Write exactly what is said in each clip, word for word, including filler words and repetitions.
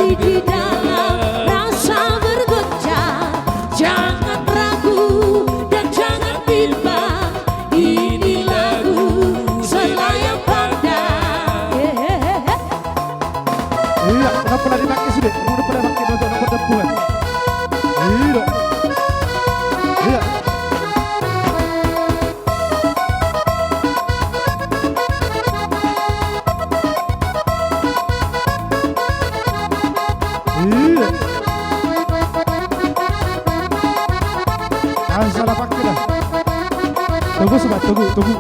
Di dalam rasa bergoncang, jangan ragu dan jangan bimbang. Ini lagu selayang pandang. Iya, kenapa lagi pakai sudah? Kenapa lagi pakai nonton, nonton depan? Iya. Iya. Iya. Ah, salah pakai dah. Tunggu, sobat, tunggu, tunggu.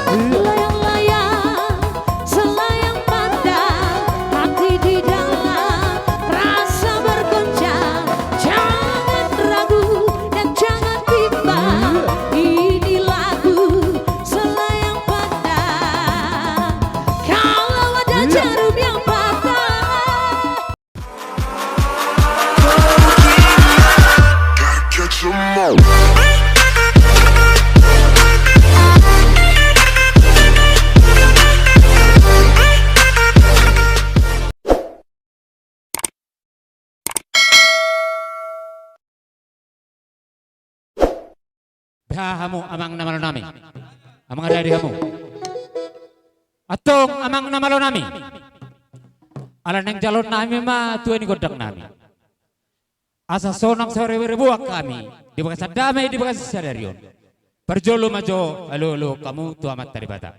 Iya. Layang-layang, selayang pandang, hati di dalam rasa bergoncang. Jangan ragu dan jangan bimbang. Iya. Ini lagu selayang pandang. Kalau ada, iya, jarum yang patah. Beha hamu amang na malo nami. Amang, ada di hamu. Antong amang na malo nami. Ala naeng jaloon nami ma tua ni gondang nami. Asa sonang soriboribor hami di bagasan dame di bagasan sadari on. Parjolo ma jo alualuhon hamu tu Amanta Debata.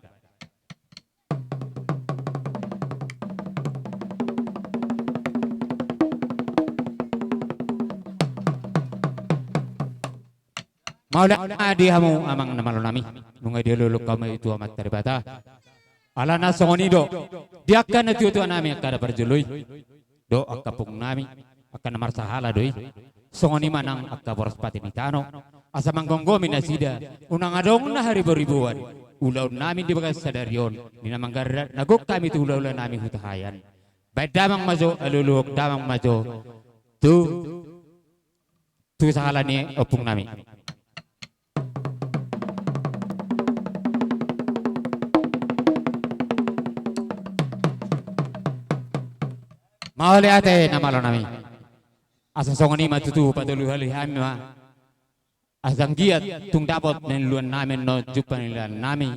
Mauliate ma di hamu amang na malo nami, nunga dialualuhon hamu i tu Amanta Debata. Alana songon i do, di angka natuatua nami angka na parjolo i, dohot angka ompung nami, angka na marsahala do i. Songon i ma nang angka boras pati ni tano, asa manggomgomi nasida, unang adong na hariboriboan ulaon nami di bagasan sadari on, di na manggarar na gok hami tu hulahula nami Hutahaean. Baen damang ma jo, alualuhon damang ma jo tu, tu sahala ni ompung nami. Mauliate na malo nami. Asa songon i ma tutu, patoluhali hami ma. Asa anggiat tung dapot na niluluan nami annon jumpa na niluluan nami.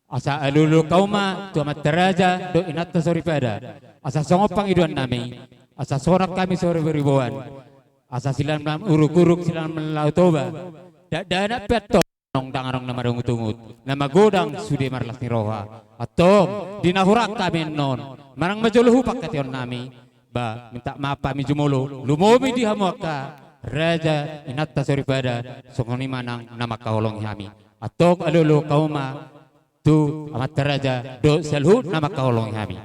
Asa alualuhon hamu ma tu amanta raja dohot inanta soripada. Asa songon pangidoan nami, asa sonang hami soriboribor. Asa silamlam uruk-uruk, silamlam Laut Toba. Dakdanak pe antong, adong na marungut-ungut, na magodang sude marlas ni roha. Antong, di na hurang hami annon, manang majolo hupasahat hami. Ba, minta maaf hami jumolo, lumobi di hamu angka raja, inanta soripada, songon i ma nang na mangkaholongi hami. Antong alualuhon hamu ma tu amanta raja dohot saluhut na mangkaholongi hami.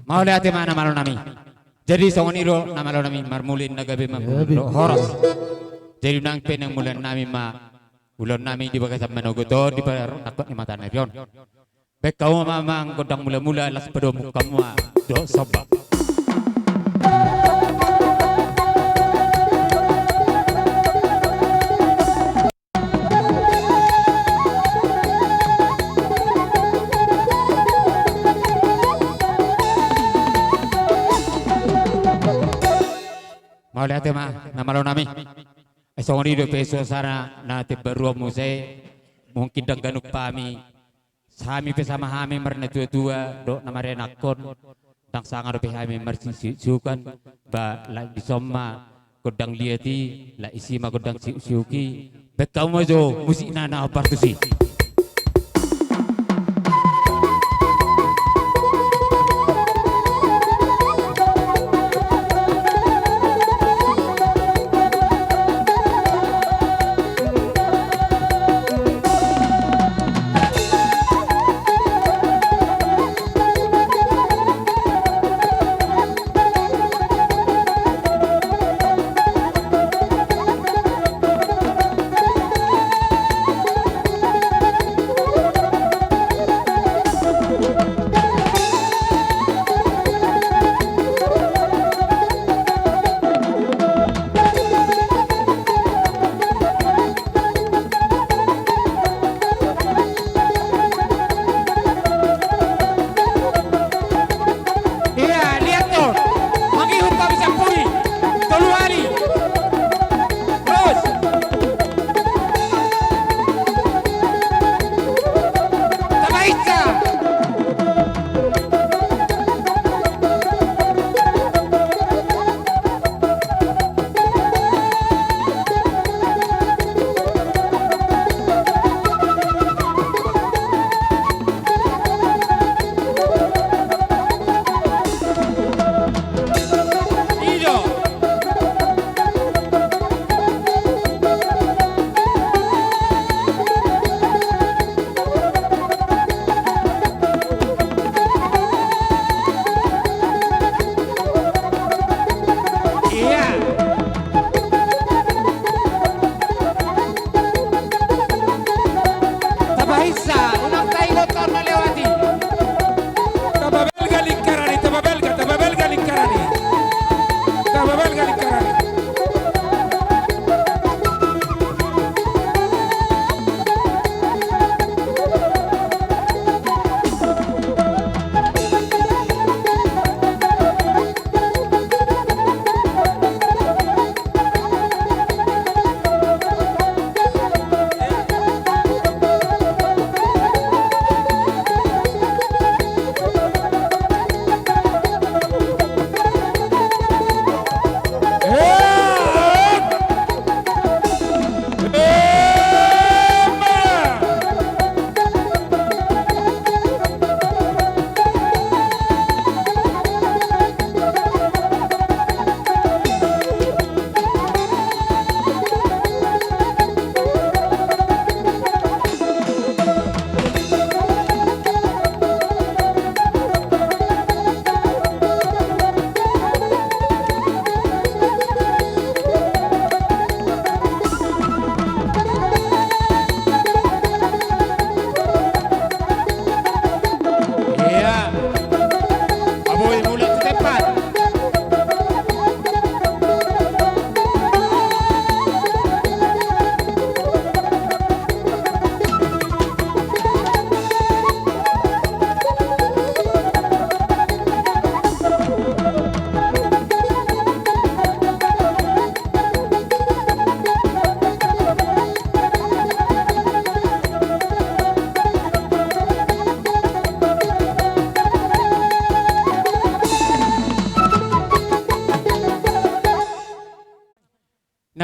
Mauliate ma na malo nami. Jadi songon i do na malo nami, marmuli na gabe ma, gabe, dohot horas. Jadi nang pe na mauliate nami ma, ulaon nami di bagasan manogot on di parnangkok ni mata nari on. Baen hamu ma amang gondang mulamula, laos padomu hamu ma dohot somba. Mauliate ma na malo nami. Eh, songon i dope suasana na timbaruon muse, mungkin dang ganup hami. Hami pe sama hami marnatuatua dohot na marenakkon, dang sanga dope hami marsiuksiukan, ba lae dison ma gondang liat i, lae isi ma gondang siuksiuk i. Baen hamu ma jo musikna na hombar tusi.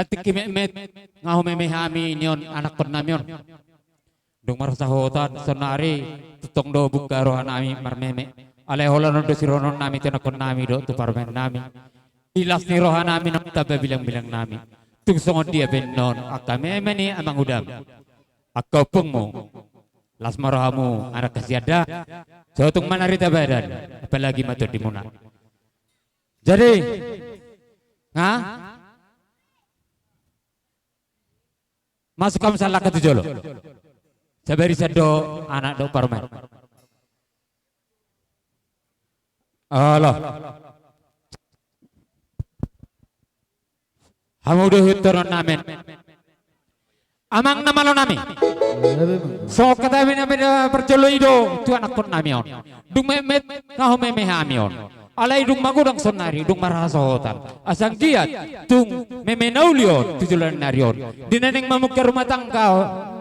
Tingki metmet, nga humeme hami nion anakkonnami on. Dung marhasahotan saonari, tongtong do bungka rohanami marmeme. Alai holan on do sirohononnami tu anakkonnami dohot tu parumaennami. Di las ni rohanami nang tamba bilangbilangnami. Tung songon dia pe annon angka meme ni amangudam, angka ompungmu, las ma rohamu anak hasian da. Sotung manarita badan, apalagi ma tondimuna. Jadi, nga masuk hamu sallangka tu jolo. Sabarisan do anak dohot parumaen. Olo. Hamu do ihuthononnami, amang na malonami. Songon hata ni na parjolo i do tu anakkonnami on. Dung metmet nga humeme hami on. Alai dung magodang saonari, dung marhasohotan, asa anggiat tung meme na uli on tu joloan ni ari on, di na naeng mamungka rumah tangga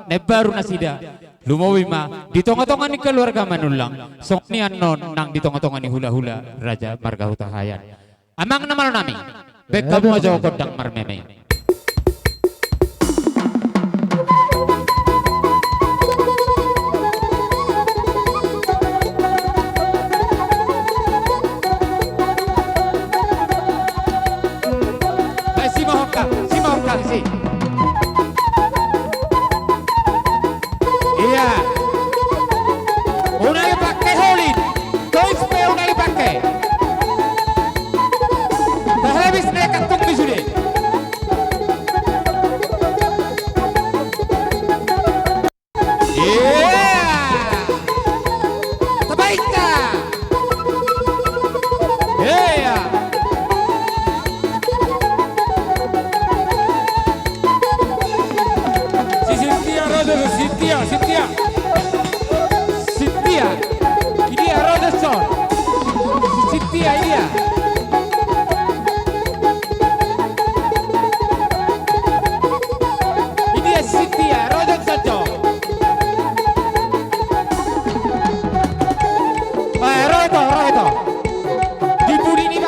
na imbaru nasida, lumobi ma di tongatonga ni keluarga Manullang, songon i annon nang di tongatonga ni hulahula raja marga Hutahaean. Amang na malonami, baen hamu ma jo gondang marmeme. Baen, simohon hamu, simohon hamu, si. Ia. Unang dipangke holin. Tois pe unang dipangke. Tahabis na i kantung ni sude. Ia. Tabaen da. Ia. Si Sintia ro do, Sintia, Sintia. Sintia. Idia ro do son. Si Sintia idia. Idia si Sintia, ro do son jo. Eh, ro hita, ro hita. Di pudi ni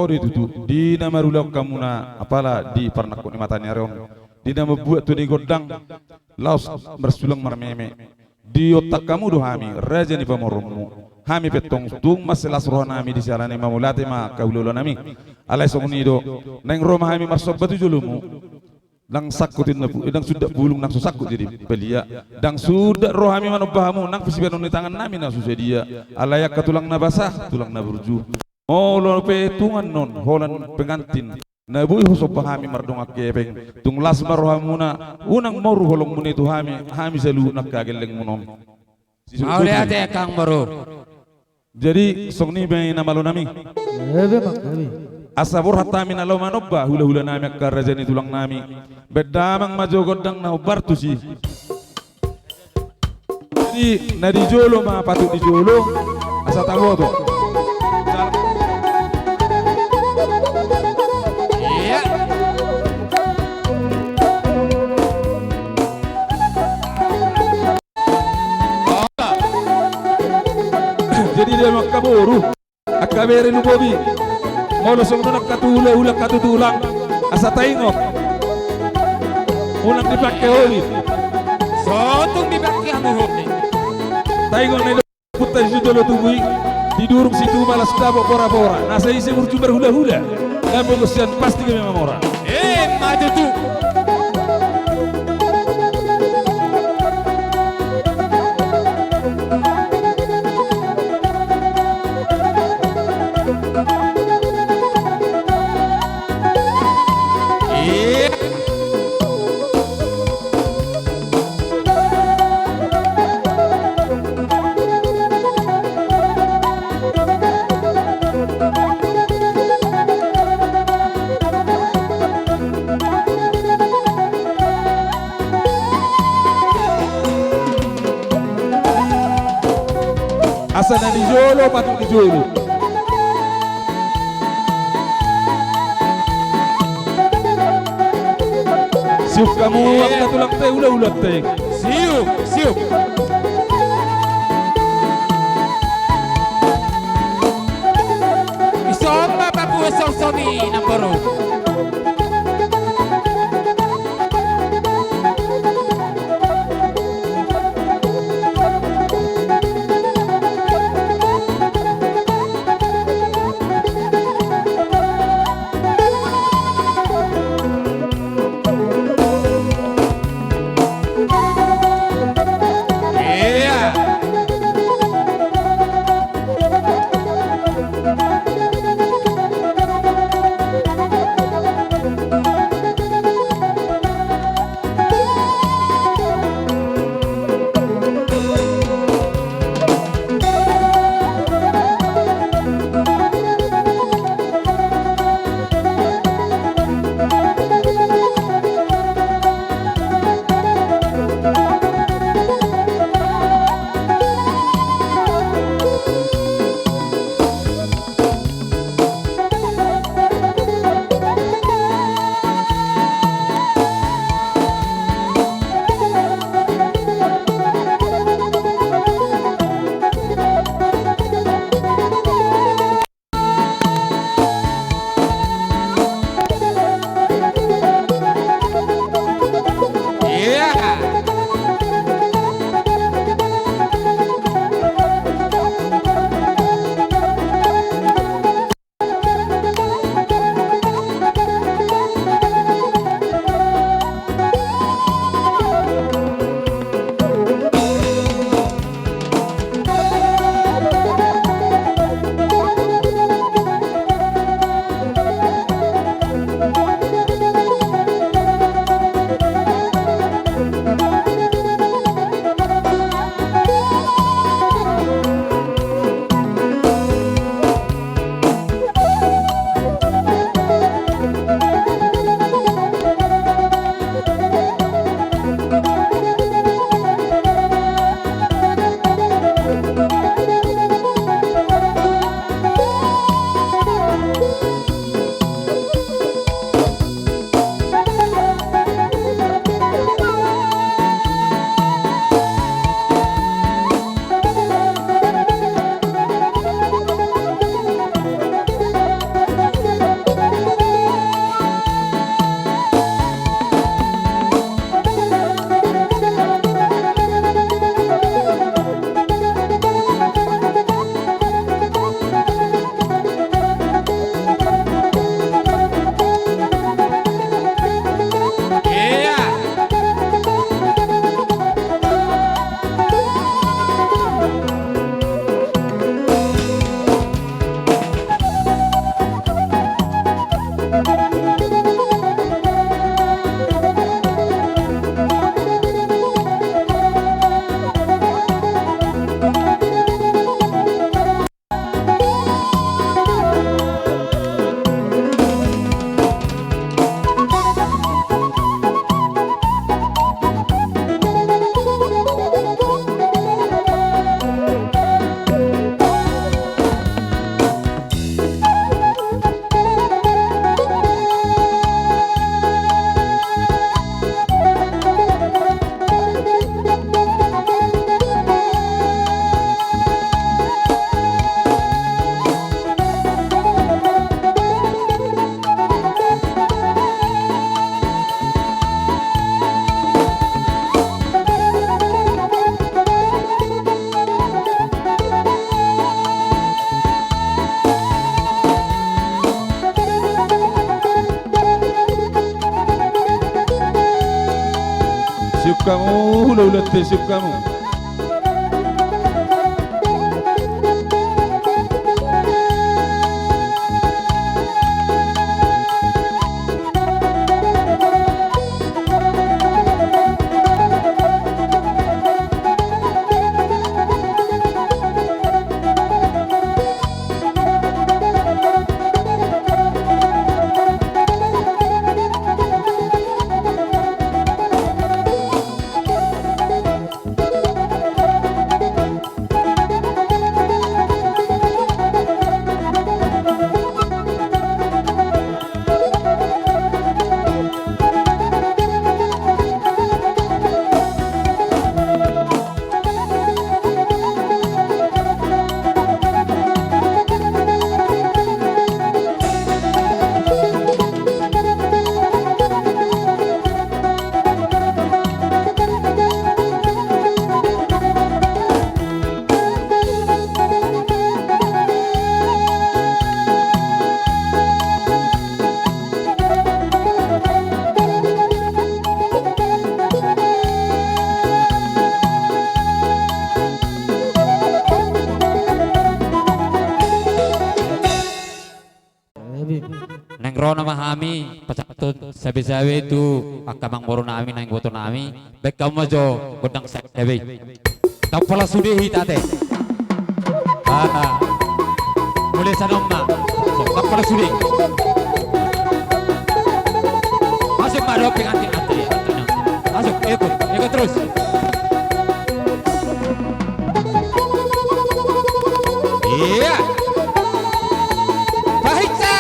Olo tutu, di na marulaon hamuna apala di parnangkok ni mataniari on, di na mambuat tu di gondang laos marsulang marmeme. Diontang hamu do hami, raja ni pamoruonmu. Hami pe antong tung mansai las rohanami di siala ni i, mauliate ma angka hulahulanami. Alai songon i do, naeng ro ma hami marsomba tu jolomu. Ndang sangkut inna pu-, ndang sundat bulung, ndang so sangkut jadi palia. Ndang sundat ro hami manomba hamu, nang pe sibahenon ni tangannami na so sadia. Alai angka tulang na basa, tulang na burju. Molo pe tung annon holan pengantin na boi husomba hami mardongan hepeng, tung las ma rohamuna, unang moru holongmuna i tu hami, hami saluhut angka gellengmuna on. Mauliate, Kang Boru. Jadi songon i ma i, na malonami. Ebe, Bang, ebe. Asa borhat hami na laho manomba hulahulanami, angka raja ni tulangnami. Baen damang ma jo gondang na hombar tusi. Jadi na di jolo ma patut di jolo, asa taboto. Iya. Jadi dia angka boru, angka bere lumobi. Molo songon on angka tu hula-hula, angka tu tulang, asa taingot. Unang dipangke holi. Sotung dipangke hamu holi. Taingot na i do, punta si jolo tubu i, didurung situma las dapot pora-pora. Na sai ise burju marhula-hula. Gabe gosian pasti gabe mamora. Emma tutu. Iya. Asa na di jolo patut di jolo. Siuk hamu angka tulangta, hula-hulanta. Siuk, siuk. Isomba papu somsomi na boru. Ulat pesuk kamu. Naeng ro nama hami pasahathon sabe-sabe tu angka amangboru nami, naeng iboto nami, baen hamu ma jo gondang sabe-sabe i. Ndang pola sude hita ate. Ah. Mulai sian on ma. Ndang pola sude. Masuk ma dohot pengantin ate. Masuk, ikut, ikut terus. Iya. Baik, sa.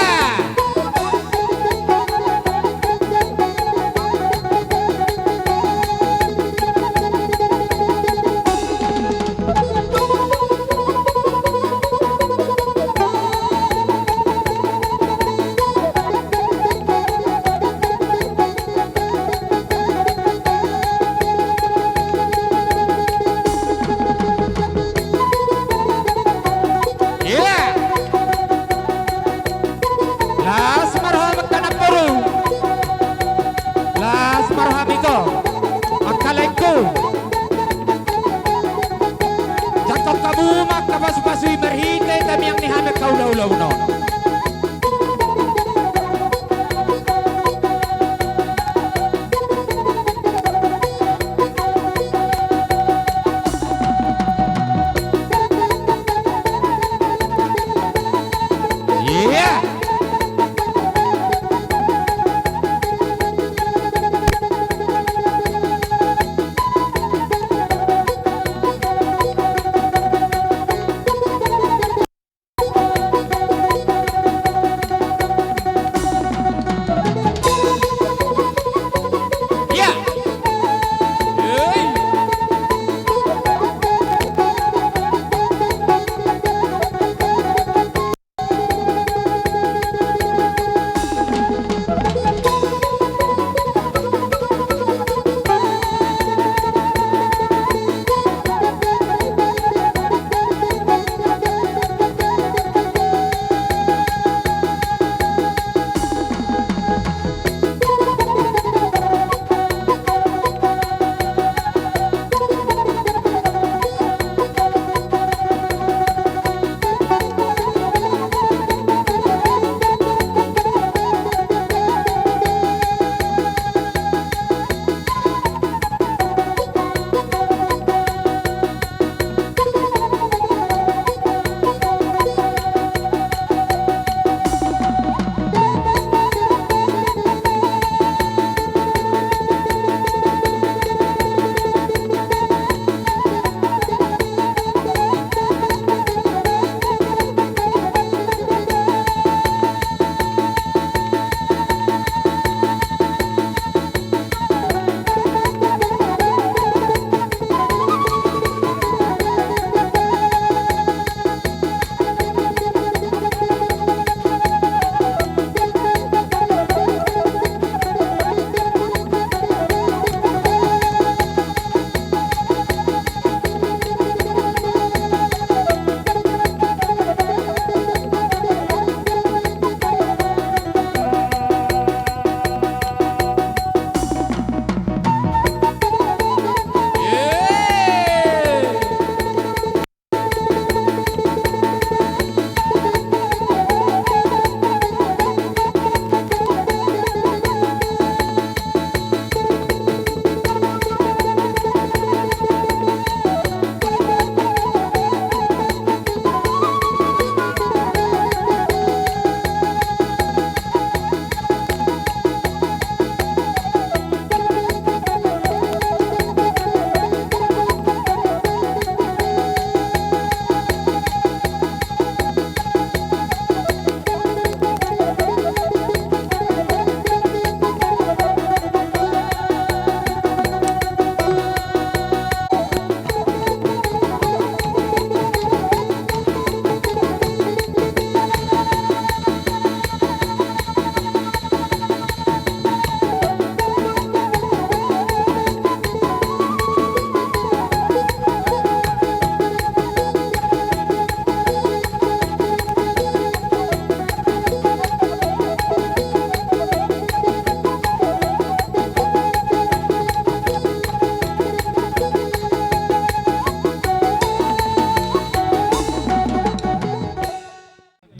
Iya. Las ma roham angka namboru. Las ma roham ito, angka laengku. Jangkon hamu ma angka pasu-pasu i marhite tamiang ni hami angka ulaon. Iya.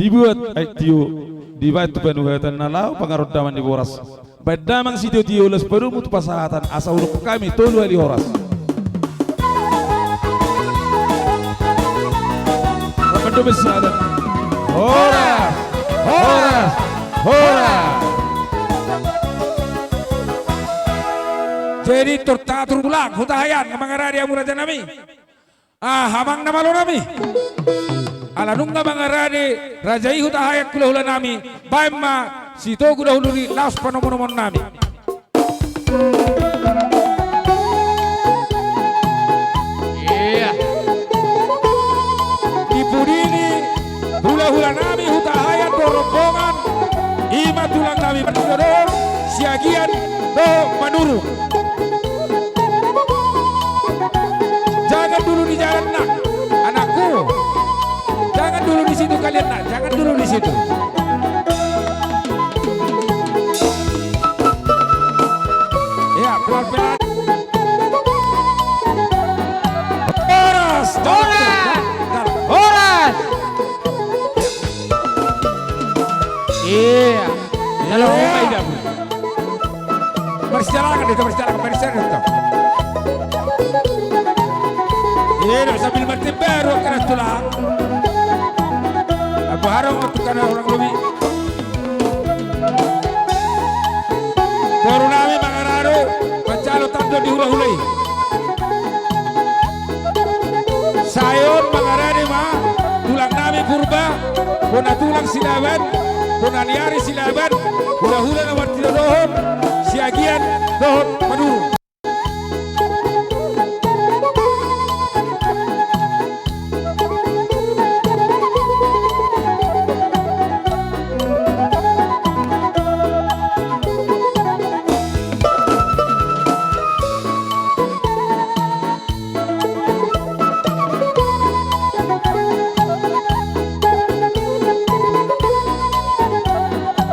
Dibuat aek tio, dibaen tu panuhatan na laho pangarondaman ni boras. Baen damang sitiotio, las padomu tu pasahaton, asa hudokkon hami tolu hali horas. Rap mandok siadan. Horas! Horas! Horas! Jadi torta turbulang hutahayan mangarade hamu rajanami. Ah, amang na malo nami. Ala nunga mangarade raja i hutahayan hulahula nami, baen ma sitogu dahulu di laos panomunomuon nami. Iya. Di pudi ni hulahula nami hutahayan do rombongan, i ma tulang nami Martinodohon, Siagian dohot Manurung. Jangan dulu di jalan, Nak. Anakku. Jangan dulu di situ kalian, Nak. Jangan dulu di situ. Ya, pelan-pelan. Horas! Horas! Horas! Iya. Dalam rumah tidak. Marsijalangan do, marsijalangan, marsijalangan do. Iya, sambil martimbaru angka na tulang. Abu harong untuk kana orang lobi. Boru nami mangarade, manjalo tando di hulahula i. Sai on mangarade ma tulang nami Purba, bona tulang Silaban, bona ni ari Silaban, hulahula na Martinodohon, Siagian dohot Manurung.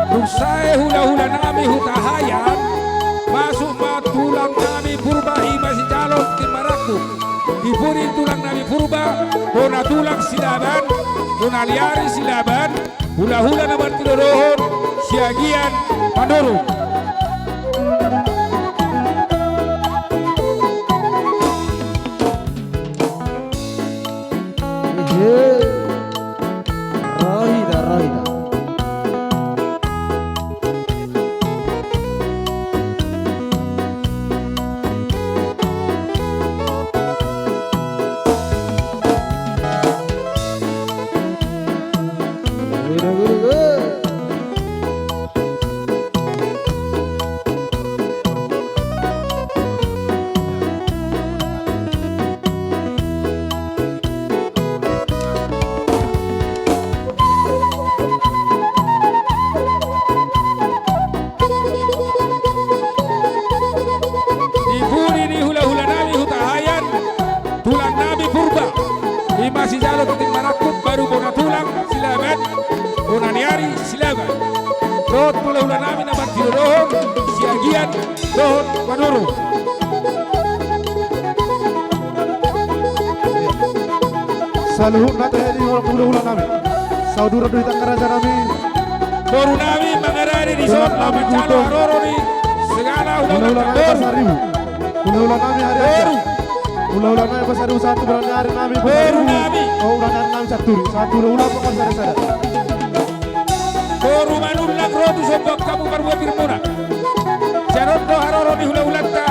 Dung sae hulahula nami hutahayan, masuk ma tulang nami Purba, i ma sijalo tingki marangkup. Di pudi ni tulang nami Purba, bona tulang Silaban, bona ni ari Silaban, hulahula na Martinodohon, Siagian, Manurung. Ehe. Rohida, rohida. Di pudi ni hulahula nami hutahayan, tulang nami Purba, i ma sijalo tingki marangkup, baru bona tulang Silaban, bona ni ari Silaban. Dohot hulahula nami na Martinodohon, Siagian dohot Manurung. Saluhutna tahe di hulahula nami. Saudara do hita angka raja nami. Boru nami mangarade dison, manjalo haroro ni segala hulahula nami Pasaribu. Hulahula nami Harianja. Hulahula nami Pasaribu satu, bona ni ari nami Pasaribu. Boru nami. Oh, bona ni ari nami Santuri. Satu hulahula, pokok sada-sada. Boru Manullang ro tu somba hamu parbue tirmuna. Sian on do haroro ni hulahulanta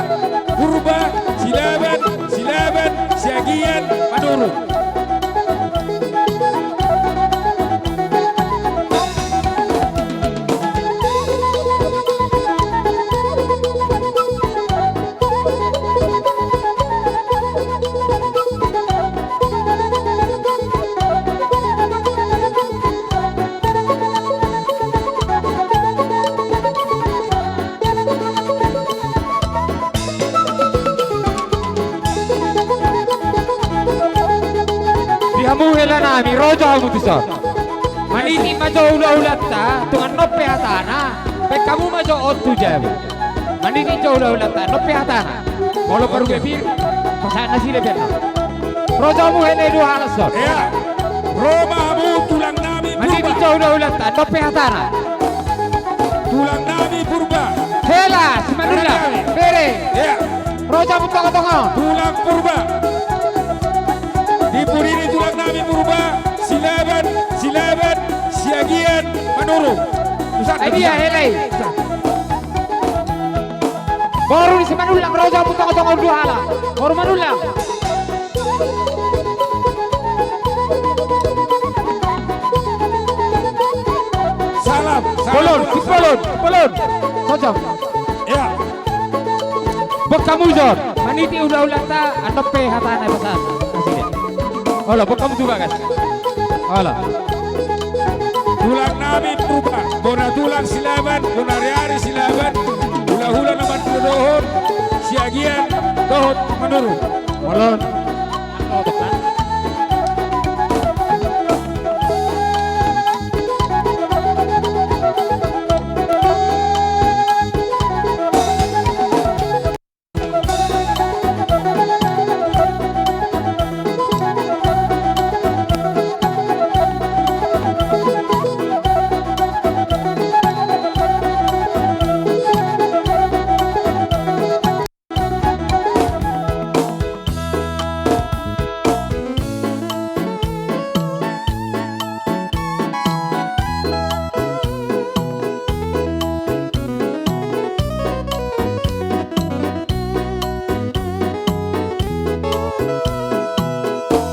Purba, Silaban, Silaban, Siagian, Manurung. Di hamu hela nami, ro jo hamu tuson. Maniti ma jo hulahulanta, tung annon pe hatana, baen hamu ma jo on tu jabu. Maniti jo hulahulanta, annon pe hatana. Molo parhue pir, pasahat nasida pe annon. Ro jo hamu hela i dua halak son. Ea, ro ma hamu tulang nami. Maniti Ijo hulahulanta, dope hatana. Tulang nami Purba. Hela, Simanullang. Tulang nami. Bere. Iya. Ro hamu tongatonga on. Tulang Purba. Dipurini tulang nami Purba. Silaban, Silaban, Siagian, Manurung. Ai dia, hela i. Boru ni Simanullang, ro hamu tongatonga on, dua halak. Boru Manullang. Salam, salam. Bolon, bolon, bolon. Cocok. Iya. Bongka mujur. Maniti hulahulanta, andon pe hatana pasahat. Asik. Olo, bongka mujur bagas. Olo. Tulang nami Purba, bona tulang Silaban, bona riari Silaban, hulahula na mandodohon, Siagian, dohot Manurung. Bolon.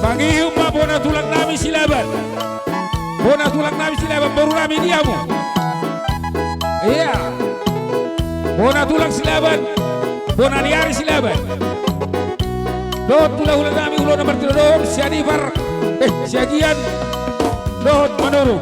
Mangihut ma bona tulang nami Silaban. Bona tulang nami Silaban, boru nami, di hamu. Iya. Bona tulang Silaban, bona riari Silaban. Dohot hulahula nami, hulahula na martinodohon, Sianipar, eh, Siagian, dohot Manurung.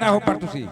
Tahu partusi.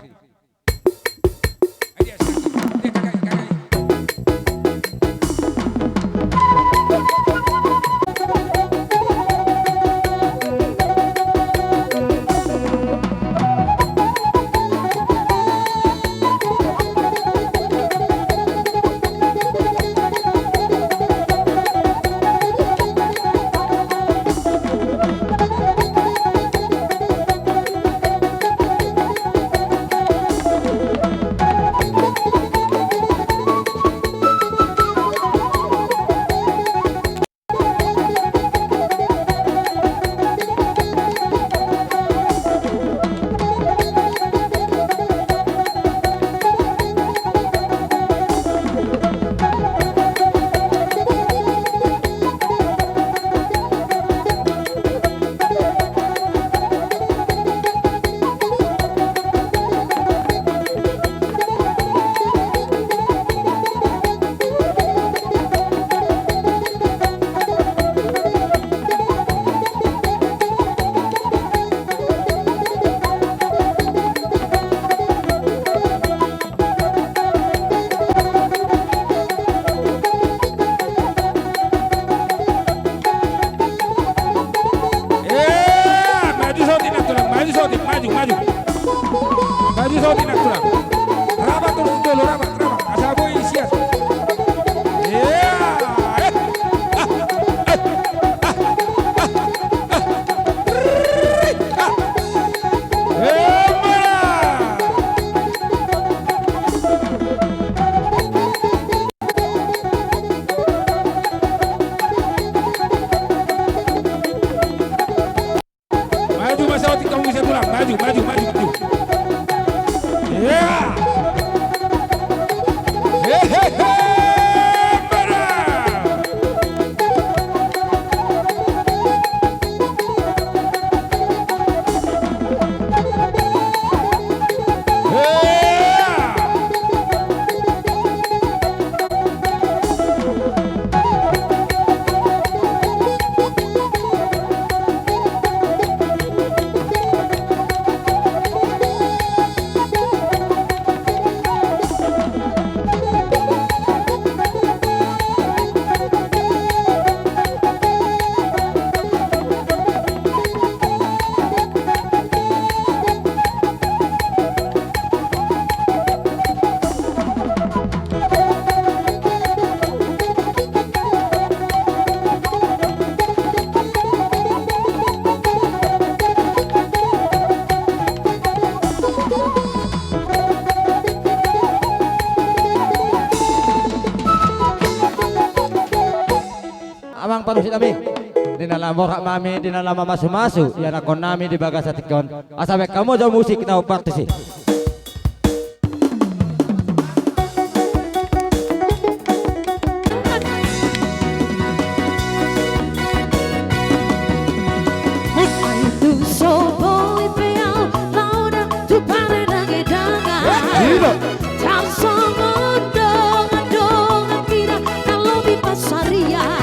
Eh, maju saotik nang tulang, maju saotik, maju, maju. Maju saotik nang tulang. Rapat tulang, tulang, rapat, rapat. Asa boi sian. Eh, eh, eh, eh, eh, eh, eh. Eh, mana? Maju, maju saotik hamu sian tulang. Maju, maju, maju, maju. Iya. Hehehe. Mana? Amang parusi nami, di na lam borhat hami, di na lam mamasumasu ianakhon nami di bagasan tingki on. Asa baen hamu jo musik na partusi. Ai tung so boi pe au laho da tu paredangedangan. Tarsongon dongandonganta na lobi pansarian.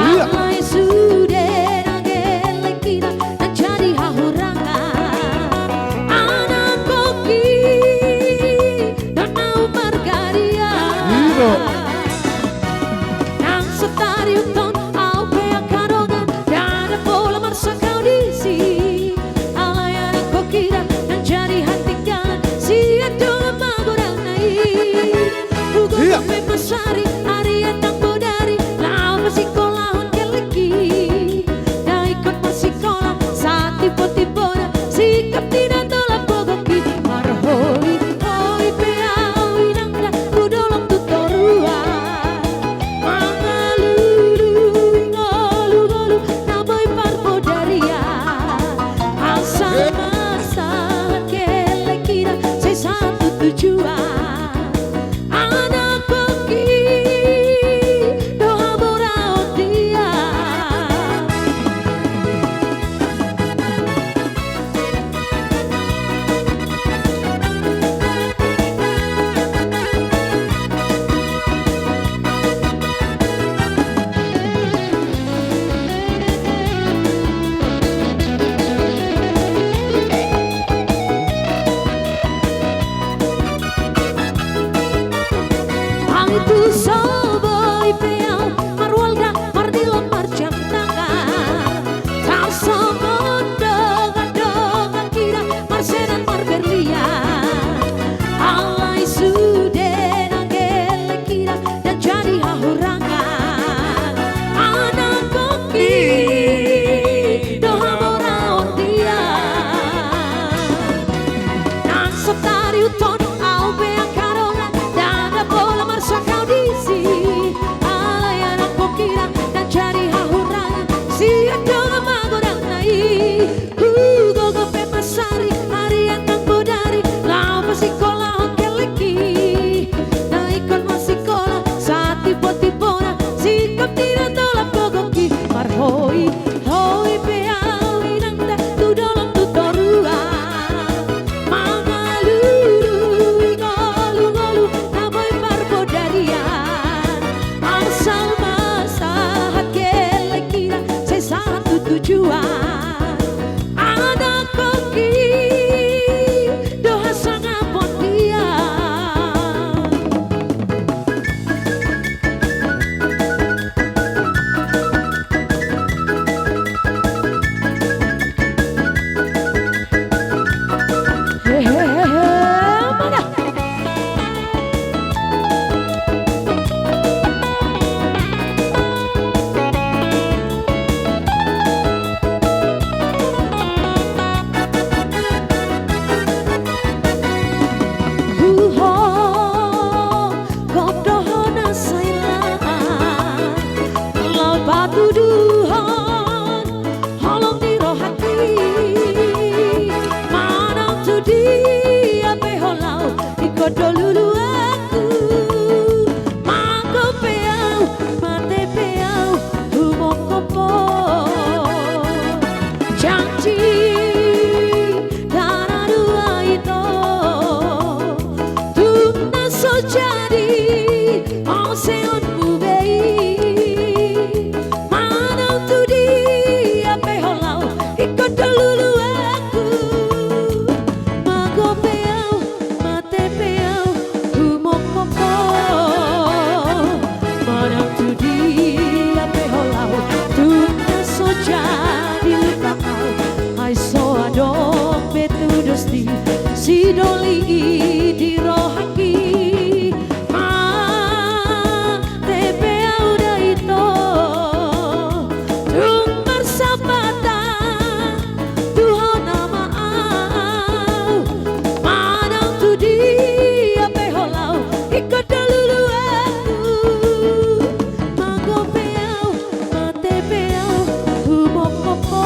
Alai sude na gelleng hita na jadi hahurangan. Anak Sotari uton au pe angka dongan, ndada pola marsangkap disi. Alai anak pongkiran, ndang jadi hahurangan sian dongan magodangna i. Hugogo pe mansari, ari an nang bodari, laho pasikolahon kelek i. Na ingkon masikola satimpotipona, singkop ni na tolap gogoki. Marhoi hoi pe au inanta tu dolok tu toruan, mangalului ngolungolu na boi parbodarian. Asal ma sahat kelek i na sai sahat tu tujuan. Anakkon i do hasangapon dia. Hehehe, mana? Huhot gondohon na sai lam, laho patuduhon holong ni rohangki. Manang tu dia pe ho laho, ingkon do luluanku. Mago pe au, mate pe au, humongkop ho. Janji na dua ito, tung na so jadi oseonmu be i. Manang tu dia pe ho laho, ingkon do luluanku. Mago pe au, mate pe au, humongkop ho. Manang tu dia pe ho laho, tung na so jadi lukangku. Ai so adong be tudos ni sidoli i di rohangki. Mate pe au da ito, tung marsampatan tu ho nama au. Manang tu dia pe ho laho, ingkon do luluanku. Mago pe au, mate pe au, humongkop ho.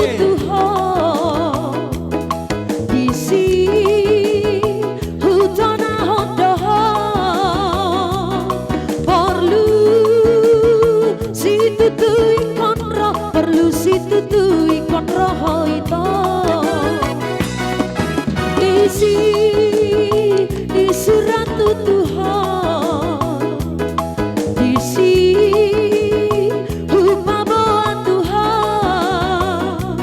Tuhan, disi hutonahon do ho. Porlu situtu ingkon ro, porlu situtu ingkon ro ho ito. Disi disurat tu Tuhan, disi hupaboa Tuhan.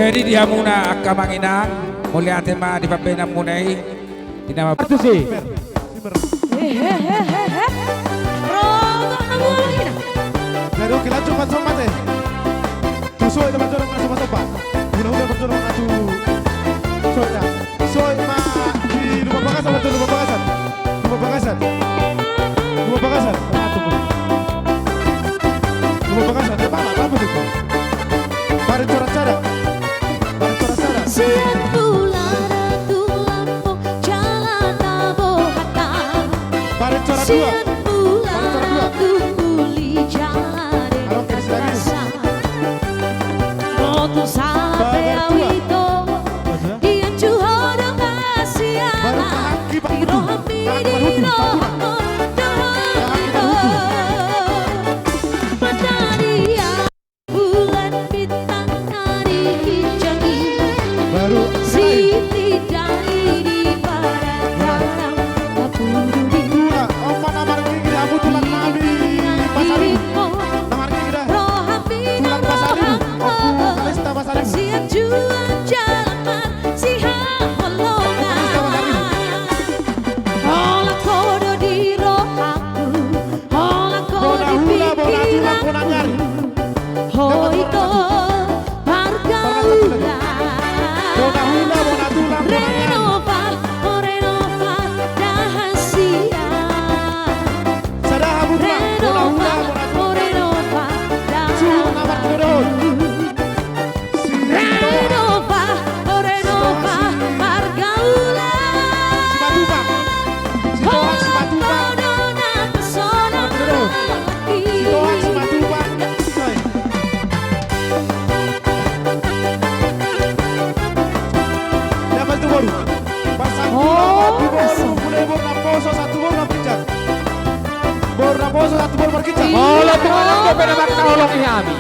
Jadi di hamuna angka amang inang, mauliate ma di pambahenanmuna i. Di nama Partusi. Hehehe. Rogo hamuna inang. Jadi oke, lanjut, Pak Somad, eh. Tu soe, Pak Jorong, Pak Somad, Pak. Hula-hula, Pak Jorong, Pak Jorong. Soe, ya. Soe ma di Lumban Bagasan, Lumban Bagasan. Lumban Bagasan. Lumban Bagasan. Lumban Bagasan. Dia mana? Apa itu? Barit Corak Sada. Barit Corak Sada. Sian Mula Ratu Lampung jala tabo hata. Barit Corak Dua. Sian Mula Ratu Kuli jala de. Motu sape au ito. Dia juhoro kasian. Di rohami, di rohami. Mataria bulan bintang ari kicangi. Baru siti dari di barat. Dua, opat na margigi, abu tulang nami Pasaribu. Na margigi da. Rohami, tulang Pasaribu. Oku Kalista Pasaribu. Sian juang jalan sihaholongan. Holan ho do di rohaku, holan ho di pikiranku. Ho ito pargaulan. Renova, o Renova, da hasian. Sada hamu tulang, Renova, o Renova, da hasian. Renova, o Renova, pargaulan. Holan ho do na pesona lelaki. Dapat tu boru. Pasang boru, mulai boru naposo, satu boru markicak. Boru naposo, satu boru markicak. Olo, pengalam dope na mangkaholongi hami.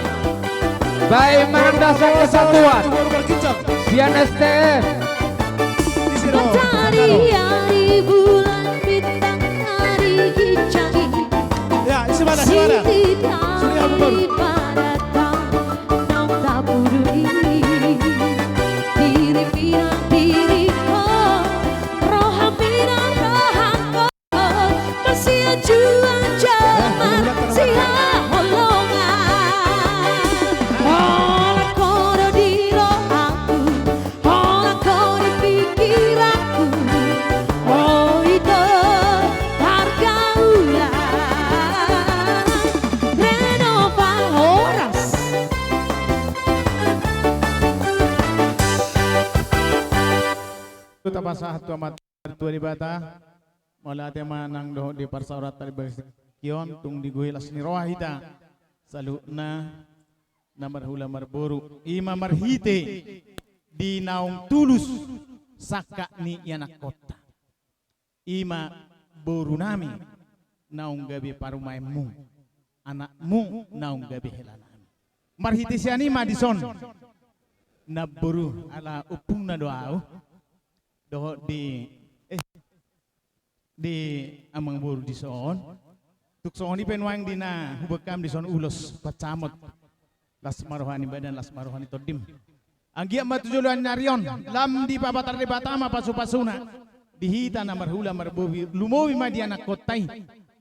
Baik, manang dasar kesatuan. Satu boru markicak. Sian S T F. Isi do. Matari ari bulan bintang ari ginjang. Ya, isi mana, isi mana? Siti dari barat. Naung tapudun i, diri pinang diri ho, roha pinang rohangku. Marsian juang jaman sihaholongan. Holan ho do di rohangku, holan ho di pikiranku. O ito pargaulan. Renova, horas. Tapasahat tu Amanta na martua Debata. Mauliate ma nang dohot di parsaoranta di bagasan tingki on, tung digohi las ni roha hita saluhutna na marhula marboru. I ma marhite di naung tulus sangkap ni ianakkonta. I ma boru nami naung gabe parumaenmu, anakmu naung gabe hela nami. Marhite sian i ma dison namboru, ala ompungna do au dohot di, eh, di amangboru dison. Tung songon i pe nuaeng di na huboan hami dison ulos pansamot. Las ma roha ni badan, las ma roha ni tondim. Anggiat ma tu joloan ni ari on lam dipapatar Debata ma pasupasuna di hita na marhula marboru, lumobi ma di anakkonta i.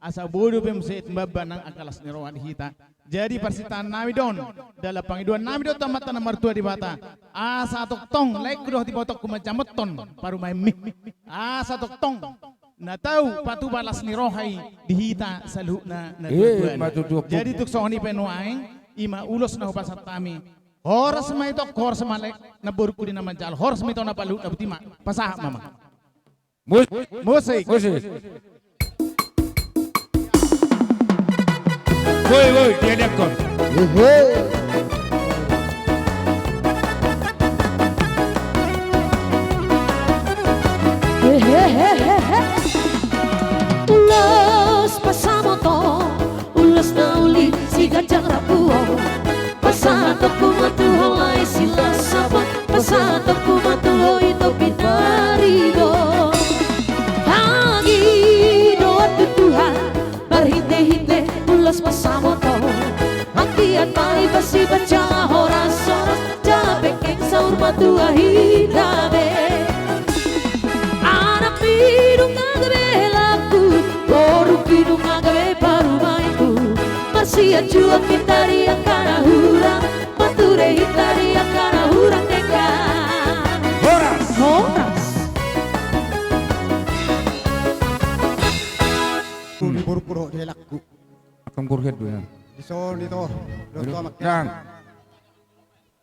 Asa boi dope muse imbaba nang angka las ni roha di hita. Jadi parsintahan nami do on, dalan pangidoan nami do tu Amanta na martua Debata, asa tongtong laengku dohot ibotongku manjamothon parumaenmi. Asa tongtong na tau patupa las ni roha i di hita saluhutna na tuatua. Jadi tung songon i pe nuaeng, i ma ulos na hupasahat hami. Horas ma ito, horas ma ale namborungku di na manjalo, horas ma ito na paluhut na, boti ma. Pasahat ma amang. Mus-, musik. Musik. Woi, woi, diadakkon. Hehe. Hehehe. Ulos pansamothon, ulos na uli siganjang rambu on. Pasahatonku ma tu ho lae silas saput, pasahatonku ma tu ho ito pinaribot. Anggiat dohot tu Tuhan marhitehite ulos pansamothon. Anggiat ma ipas-ipas jala horas-horas jala pengkeng saur martua hita be. Anakmi nunga gabe helangku, borungki nunga gabe parumaenku. Marsianjuan hita di angka na hurang, marture hita di angka na hurang denggan. Horas. Horas. Di borungku dohot di helangku. Akan borhat do ya. Dison ito. Dohot tu amak.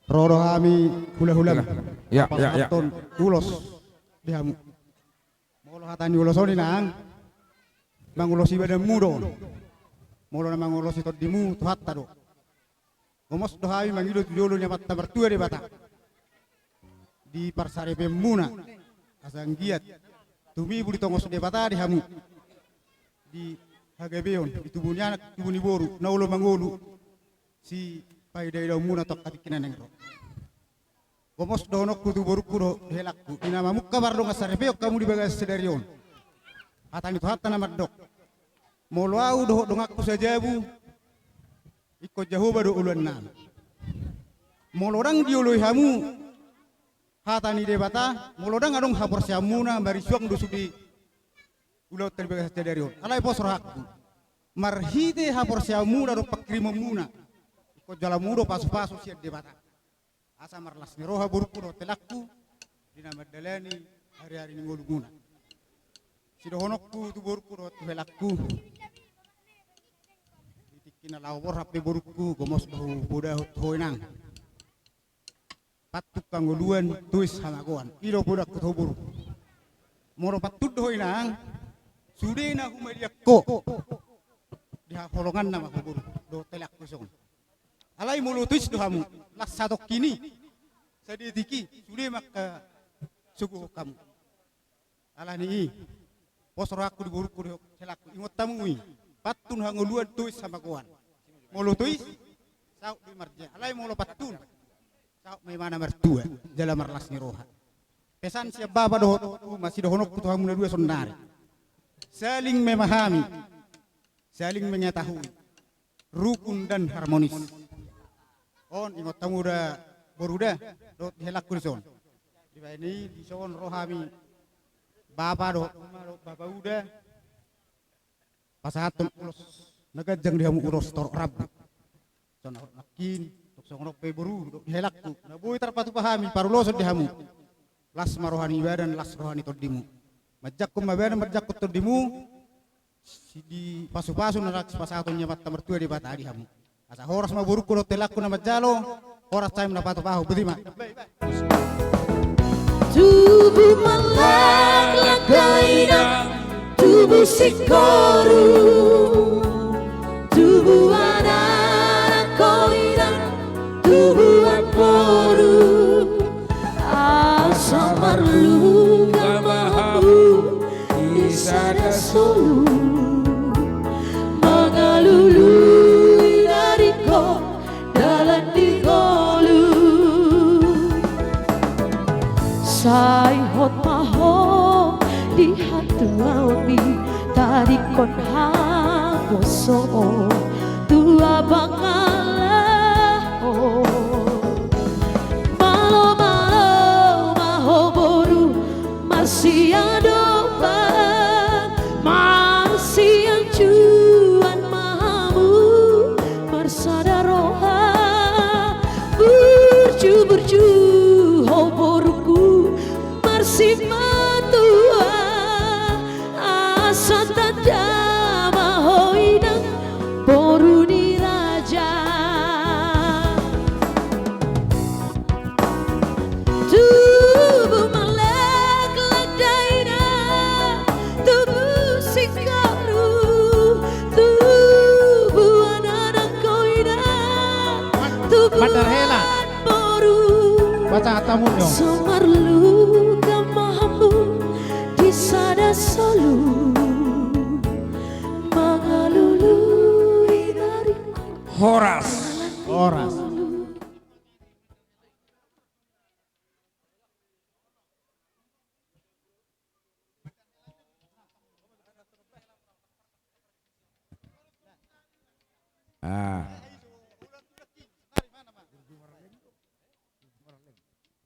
Ro do hami hulahulam. Ya, ya, ya. Pasahathon ulos di hamu. Molo hata ni ulos on inang, mangulosi badanmu do. Molo na mangulosi tondimu Tuhanta do. Gomos do hami mangido tu jolo ni Amanta Martua Debata di parsaripeonmuna, asa anggiat tumibu di tongos Debata di hamu, di hagabeon, di tubu ni anak, tubu ni boru, na olo mangolu sipaidaonmuna tu angka tingki na naeng ro. Gomos dohononku tu borungku dohot di helangku, di na mamungka mardongan saripeon hamu di bagasan sadari on. Hata ni Tuhanta na mandok: Molo ahu dohot donganku sajabu, ingkon Jahowa do oloannami. Molo ndang dioloi hamu hata ni Debata, molo ndang adong haporseaonmuna, marisuang do sude ulaonta di bagasan sadari on. Alai pos rohangku, marhite haporseaonmuna dohot pangkirimonmuna, ingkon jalo hamu do pasupasu sian Debata, asa marlas ni roha borungku dohot helangku di na mandalani ariari ni ngolumuna. Sidohononku tu borungku dohot tu helangku, di tingki na laho borhat pe borungku, gomos do hupodahon tu ho inang. Pantun hangoluan, tois hamagoan. I do podahonku tu ho boru. Molo pantun do ho inang, sude na humaliang ho, di haholonganna ma ho boru dohot helangku dison. Alai molo tois do hamu, las satongkin i, sadetik i, sude ma angka sogohon hamu. Alani i, pos rohangku di borungku dohot helangku, ingot hamu i. Pantun hangoluan, tois hamagoan. Molo tois, saut do i marjea. Alai molo pantun, saut ma imana martua jala marlas ni roha. Pesan sian bapa dohot uma, sidohononku tu hamu na dua saonnari: Saling memahami, saling mengetahui, rukun dan harmonis. On, ingot hamu da boru da, dohot di helangku dison. Dibahen i, dison ro hami, bapa dohot uma dohot bapauda, pasahathon ulos na ganjang di hamu, ulos torop rambu. Songon nangkin, tung songon on pe boru dohot di helangku, na boi tarpatupa hami paruloson di hamu. Las ma roha ni badan, las roha ni tondimu. Manjangkon ma badan, manjangkon tondimu, si di pasupasu na laos sipasahaton ni Amanta Martua Debata di hamu. Asa horas ma borungku dohot helangku na manjalo, horas hami na patupahon, botima. Tubu ma laklak ho inang, tubu singkoru, tubu anak ho inang, tubu boru, asa marluka ma hamu di sada solu, mangalului na ringkot dalan di ngolu. Sai hot ma ho di hatuaonmi, tadingkon haposoon tu abang na laho. Malo, malo ma ho boru, marsiadopan, marsianjuan ma hamu, marsada roha. Burju, burju ho borungku, marsimatua, asa tanda ma ho inang, boru ni raja. Tubu ma laklak ho inang, tubu singkoru, tubu anak ho inang, tubu boru, asa marluka ma hamu di sada solu, mangalului na ringkot. Horas. Horas. Ah.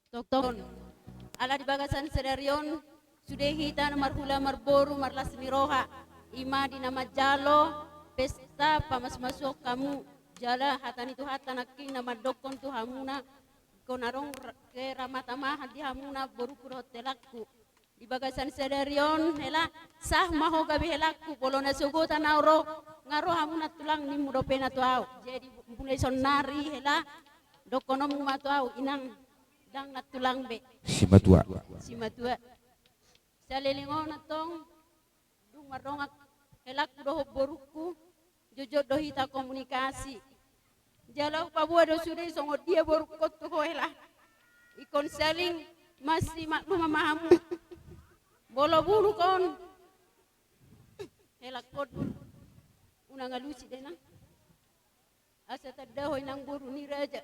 Tongtong. Ala di bagasan sadari on, sude hita na marhula marboru marlas ni roha, i ma di na manjalo pesta pamasumasuon hamu, jala hata ni Tuhanta nangkin na mandokkon tu hamuna, ingkon adong ra-, keramatamahan di hamuna borungku dohot helangku. Di bagasan sadari on, hela, sah ma ho gabe helangku, molo na sogot ahu ro, nga ro hamu nantulang, nimmu dope na tu ahu. Jadi, mulai saonnari, hela, dohononmu ma tu ahu, inang, ndang nantulang be. Simatua. Simatua. Saleleng on antong, dung mardongan helangku dohot borungku, jotjot do hita komunikasi. Jala hupaboa do sude songon dia borungkon tu ho, hela. Ingkon saling masimaklum ma hamu. Molo bulungkon, helangkon, unang alusi da inang. Asa tanda ho inang boru ni raja.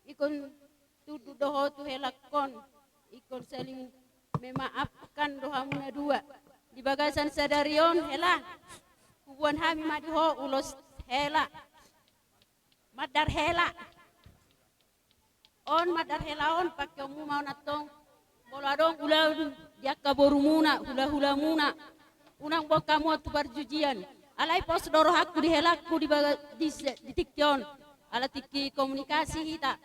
Ingkon tunduk do ho tu helangkon. Ingkon saling memaafkan do hamu na dua. Di bagasan sadari on, hela. Huboan hami ma di ho ulos hela. Mandar hela. On mandar hela on, pakeonmu ma on antong. Molo adong ulaon di angka borumuna, hulahulamuna, unang boan hamu on tu parjujian. Alai pos do rohangku di helangku di baga-, di se-, di tingki on. Ala tingki komunikasi hita.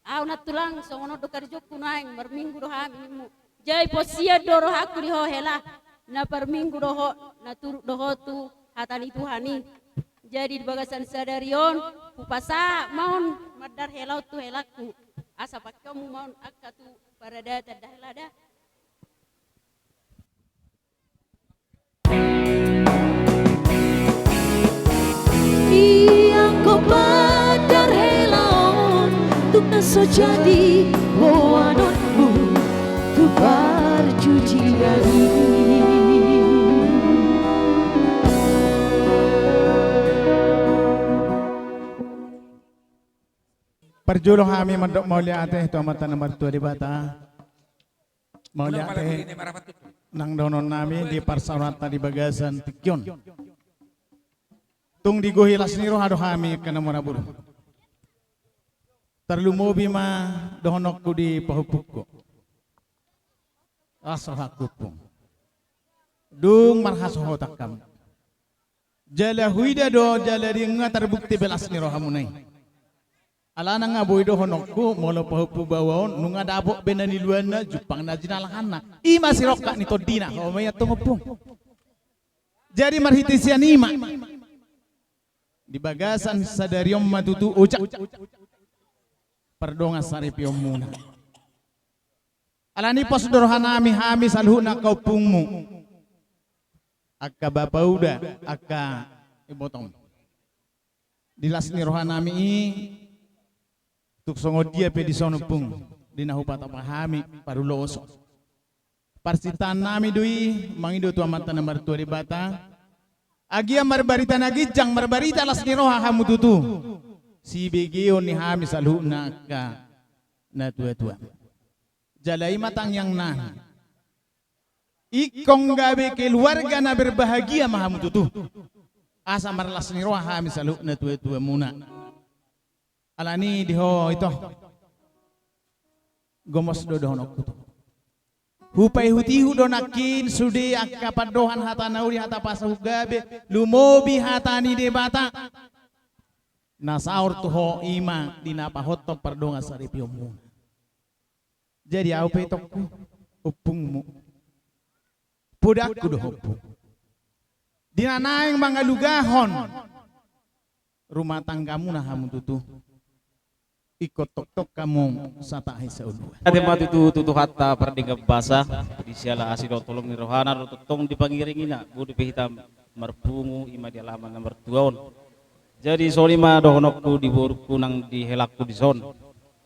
Ahu nantulang, songon on do karejongku nuaeng, marminggu do hami nimmu. Jadi posian do rohangku di ho, hela, na parminggu do ho, na turuk do ho tu hata ni Tuhan i. Jadi di bagasan sadari on, hupasahat ma on mandar hela on tu helangku. Asa pakeonmu ma on angka tu paradatan da, hela da. Ia ko pandar hela on, tung na so jadi boanonmu tu parjujian i. Parjolo hami mandok mauliate tu Amanta na martua Debata. Mauliate nang dohononnami di parsaoranta di bagasan tingki on. Tung digohi las ni roha do hami angka na marboru. Tarlumobi ma dohononku di pahompungku. Las rohangku, Ompung. Dung marhasohotan hamu. Jala huida do, jala di nga tarbukti be las ni rohamuna i. Alana nga boi dohononku, molo pahompu baoa on, nunga dapot be na niluanna, jumpang na jinalahanna. I ma sirongkap ni tondina, ho ma i antong, Ompung. Jadi marhite sian i ma. Di bagasan sadari on ma tutu ojak pardongan saripeonmuna. Alani pos do rohanami hami saluhutna angka ompungmu. Angka bapauda, angka ibotom. Di las ni rohanami i, tung songon dia pe dison, Ompung, di na hupatapa hami paruloso. Parsintaannami do i, mangido tu Amanta na martua Debata. Agia marbarita na ginjang, marbarita las ni roha hamu tutu. Sibegeon ni hami saluhutna angka na tuatua. Jala i ma tangiangnami. Ingkon gabe keluarga na berbahagia ma hamu tutu. Asa marlas ni roha hami saluhutna tuatuamuna. Alani di ho ito. Gomos do dohononku tu. Hupaihutihut do nangkin sude angka pandohan hata na uli, hata pasahat gabe, lumobi hata ni Debata. Na saor tu ho i ma di na pahothon pardongan saripeonmuna. Jadi ahu pe itongku, ompungmu. Podangku do ho, Ompung. Di na naeng mangalugahon rumah tanggamuna hamu tutu. Ingkon tongtong hamu satahi sauluan. Ate ma tutu tu Tuhanta pardenggan basa, di siala asi dohot holong ni rohana do tongtong dipangiringina, boi dope hita marpungu i ma di alaman na martua on. Jadi songon i ma dohononku di borungku nang di helangku dison.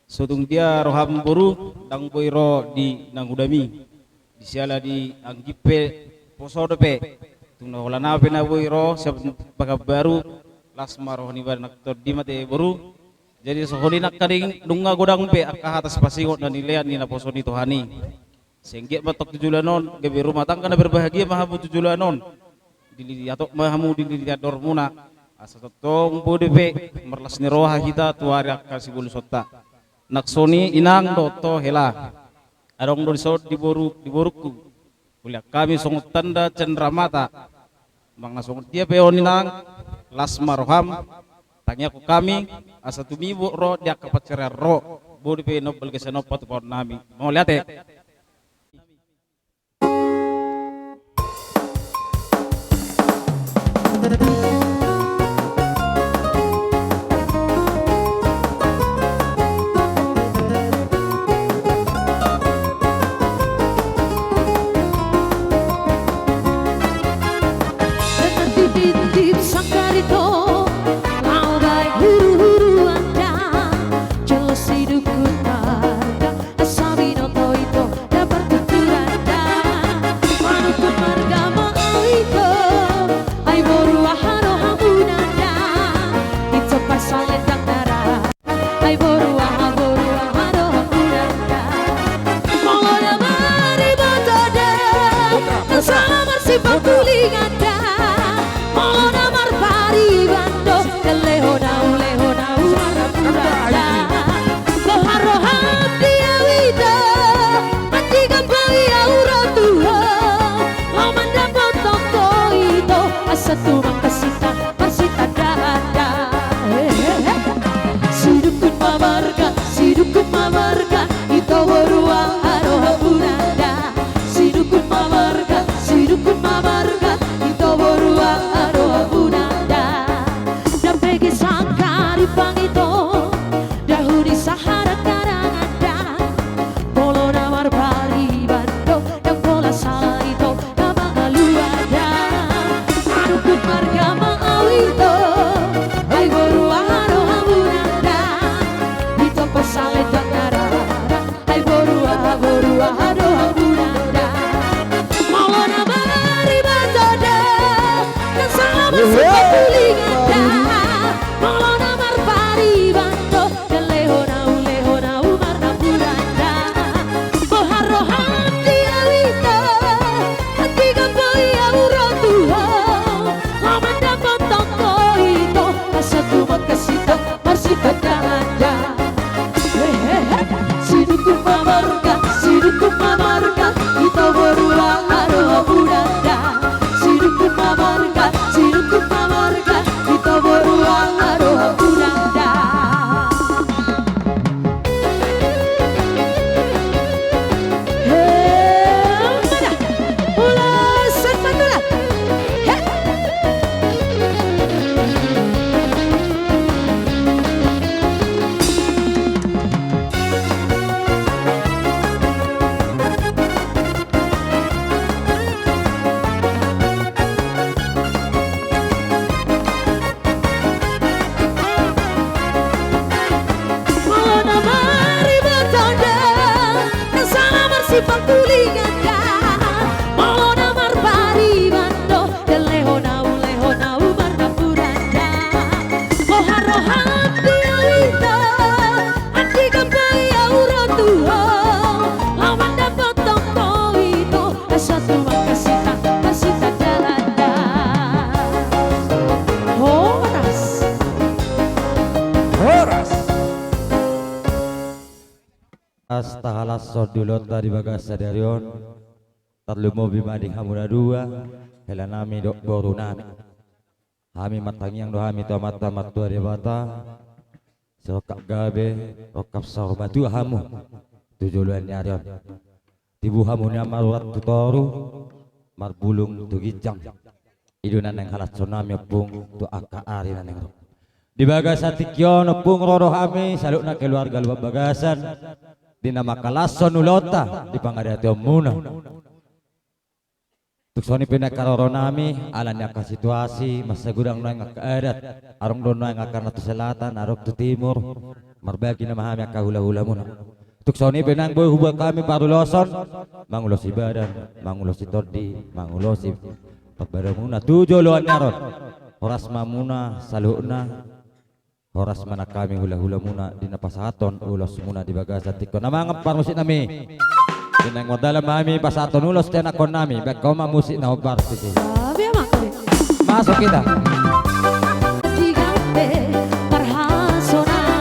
So tung dia roham boru, ndang boi ro di nangudam i. Di siala di anggim pe poso dope. Tung na holan aha pe na boi ro siap Pakanbaru, las ma roha ni badan nang tondi ma ate boru. Jadi songon i nangkaning, nunga godang be angka hata sipasingot na nilean ni naposo ni Tuhan i. Sai anggiat ma tong tu joloan on gabe rumah tangga na berbahagia ma hamu tu joloan on. Dilili atop ma hamu, dilili andormuna. Asa tongtong boi dope marlas ni roha hita tu ari angka sibolusonta. Nang songon i inang dohot ho hela. Adong do dison di boru, di borungku. Huliat hami songon tanda cendramata. Manang na songon dia pe on inang, las ma roham. Tangiangkon hami asa tumibu ro di angka pansarian ro. Boi dope na umbalga sian on patupaonnami. Mauliate. Dengan titip-titip sangkar ito, laho baen huru-huru anda, jolo sidukun marga. Asa binoto ito, dapat tuturan da. Manungkun marga ma au ito, ai boru aha rohamuna da. Ito parsalendang nara. Ai boru aha, boru aha rohamuna da. Molo na mariboto da, na sala marsipahulingan da. Molo na marpariban do, lehon au, lehon au marnapuran da. Boha roham di au ito, andigan boi au ro tu ho, laho mandapothon ho ito, asa tumangkas hita marsitandaan da. Sidukun ma marga, sidukun ma marga, ito boru aha rohamuna da. Sidukun ma marga, sidukun ma marga, ito boru aha rohamuna da. Ndang bege sangkarimpang ito, dahu ni saharan karangan da. Molo na marpariban do, ndang pola sala ito na mangalua da. Manungkun marga ma au ito, ai boru aha rohamuna da. Ito parsalendang nara. Ai boru aha, boru aha rohamuna da. Molo na mariboto da, na sala marsipahulingan da. Molo na marpariban do, lehon au, lehon au marnapuran da. Boha roham di au ito, andigan boi au ro tu ho, laho mandapothon ho ito, asa tumangkas hita marsitandaan da. Sidukun ma marga, sidukun ma marga, ito boru aha rohamuna da. Sidukun ma marga, sidukun ma marga, ito boru aha rohamuna da. Ulos sian Pantura. Molo na mariboto da, na sala marsipahulingan da. Molo na marpariban do, lehon au, lehon au marnapuran da. Boha roham di au ito, andigan boi au ro tu ho, laho mandapothon ho ito, asa tumangkas hita marsitandaan da. Horas. Horas. As tahalashon di ulaonta di bagasan sadari on, tarlumobi ma di hamu na dua, helanami dohot borunami. Hami martangiang do hami tu Amanta Martua Debata, sai rongkap gabe, rongkap saur matua hamu tu joloan ni ari on. Tibu hamu nian marurat tu toru, marbulung tu ginjang. I do na naeng halashonnami, Ompung, tu angka ari na naeng ro. Di bagasan tingki on, Ompung, ro do hami saluhutna keluarga Lumban Bagasan di na manghalashon ulaonta di pangadationmuna. Tung songon i pe naeng haroronami, ala ni angka situasi, mansai godang nuaeng angka adat, adong do nuaeng angka na tu selatan, adong tu timur, marbagi nama hami angka hulahulamuna. Tung songon i pe naeng boi hubuat hami paruloson, mangulosi badan, mangulosi tondi, mangulosi parbadanmuna tu joloan ni ari on. Horas ma hamuna saluhutna. Horas ma nang hami hulahulamuna di na pasahathon ulosmuna di bagasan tingki on. Amang parmusiknami, di naeng mardalan ma hami pasahathon ulos tu ianakhonnami, baen hamu ma musik na hombar disi. Masuk kita. Di gabe parhasonangan.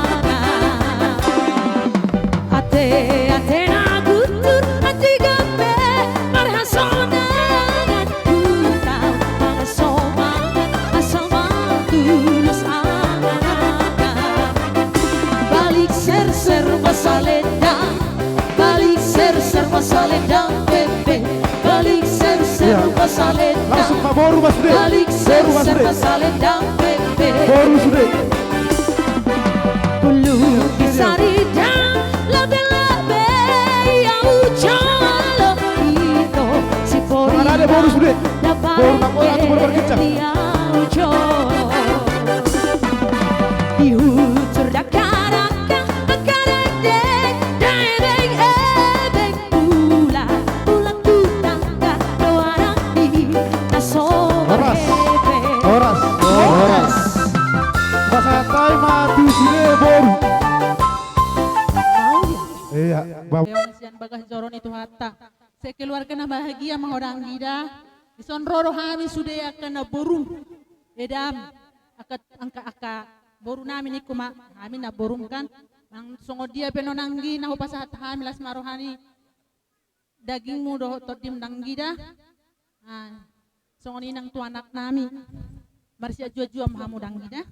Salendang pempe, balik serser. Iya. Salendang. Langsung Pak Boru, Mas Ude. Balik serser, Boru, Mas Ude. Salendang pempe. Boru sude. Bulu di saridang, labe-labe ia ujolo ito si Boru. Mana ada Boru sude? Boru, tak boleh tuh, Boru berkicau. Ia ujolo. Di hujur dakar angka, angka dengdeng, dengdeng ebeng. Ula, ula tu tangga, doa ranggi, na so berhebe. Horas. Horas. Horas. Pasahat hami ma tu sude, Boru. Iya, Bang. Eong sian bagas joro ni Tuhanta. Sekeluarga na bahagia ma ho, Danggi da. Dison ro do hami sude angka na borum. Edam. Angka, angka, angka boru nami ningku ma. Hami na borum kan. Nang songon dia pe nuaeng, Danggi, na hupasahat hami las ma roha ni dagingmu dohot tondim, Danggi da. Ah, songon i nang tu anak nami. Marsiajua-jua ma hamu, Danggi da.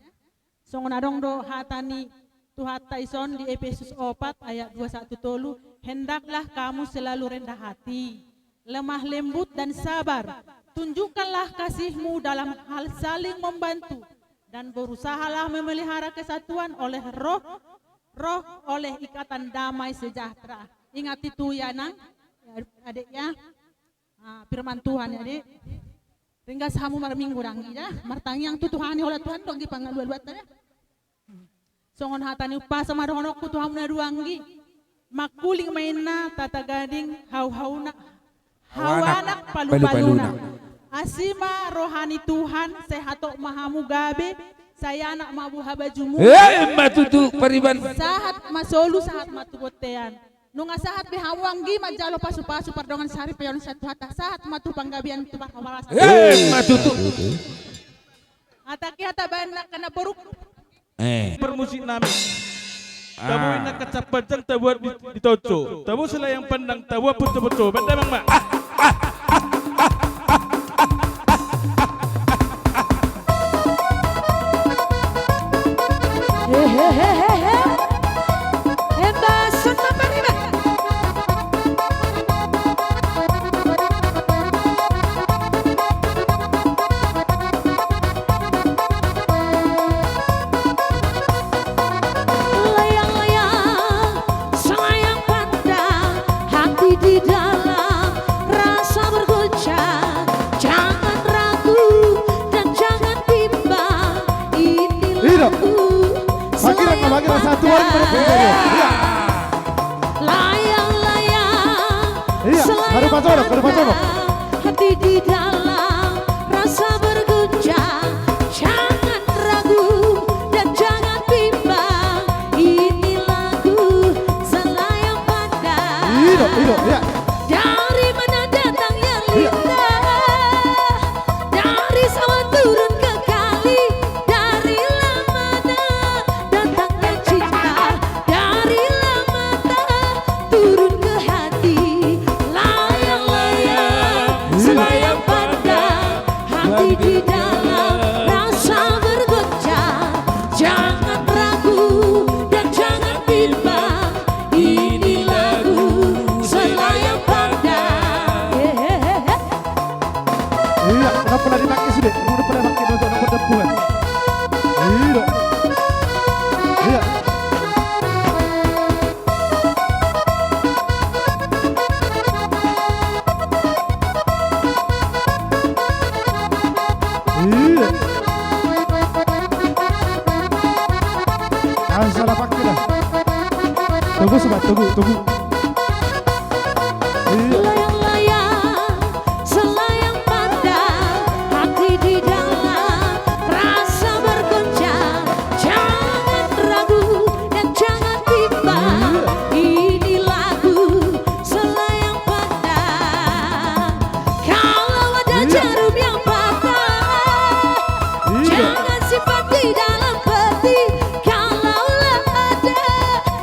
Songon adong do hata ni Tuhanta ison di Epesus opat ayat dua sahat tu tolu, "Hendaklah kamu selalu rendah hati, lemah lembut dan sabar. Tunjukkanlah kasihmu dalam hal saling membantu, dan berusahalah memelihara kesatuan oleh roh, roh oleh ikatan damai sejahtera." Ingat itu ya, Nang, ya, Adek ya. Ah, firman Tuhan ya, Dek. Ringgas hamu marminggu, Danggi da. Martangiang tu Tuhan, holan Tuhan do anggi pangalualuanta da. Songon hata ni umpasa ma dohononku tu hamu na dua, Danggi. Mangkuling ma inna tatagading hauhauna, hau anak palupaluna. Asi ma roha ni Tuhan, sai hatop ma hamu gabe, sai anak ma buha bajumu. Eh, emma tutu, Pariban. Sahat ma solu, sahat ma tu bontean. Nunga sahat be hamu, Danggi, manjalo pasupasu pardongansaripeon sian Tuhanta, sahat ma tu panggabean tu parhorasan. Eh, emma tutu. Hata ki hata baen angka na boru. Eh. Parmusik nami. Ah. Tabo inna kacang panjang, tabo di, di tonso. Tabo silayang pandang, tabo ponco-ponco. Baen damang ma. Ah, ah, ah, ah. Hehehehe. Embason ma Pariban. Layang-layang, selayang pandang, hati di dalam rasa bergoncang. Jangan ragu dan jangan bimbang. Ini lagu Selayang Pandang. Iya. Layang-layang, iya, selayang pandang, hati di dalam rasa berguncang. Jangan ragu dan jangan bimbang. Ini lagu Selayang Pandang. Iya, iya, iya. Dari mana datangnya lintah? Dari sawah turun ke kali, dari mana datangnya cinta, dari mana turun ke hati. Layang-layang, selayang pandang, hati di dalam rasa bergoncang. Jangan ragu dan jangan bimbang, ini lagu Selayang Pandang. Hehehe. Iya, kenapa lagi pakai sini? Kenapa lagi pakai nonton, nonton depan? Iya. Iya. Iya. Ah, salah pakai dah. Tunggu, sobat, tunggu, tunggu. Iya. Layang-layang, selayang pandang, hati di dalam rasa bergoncang. Jangan ragu dan jangan bimbang. Iya. Ini lagu Selayang Pandang. Kalau ada jarum yang patah, jangan simpan di dalam peti. Kalaulah ada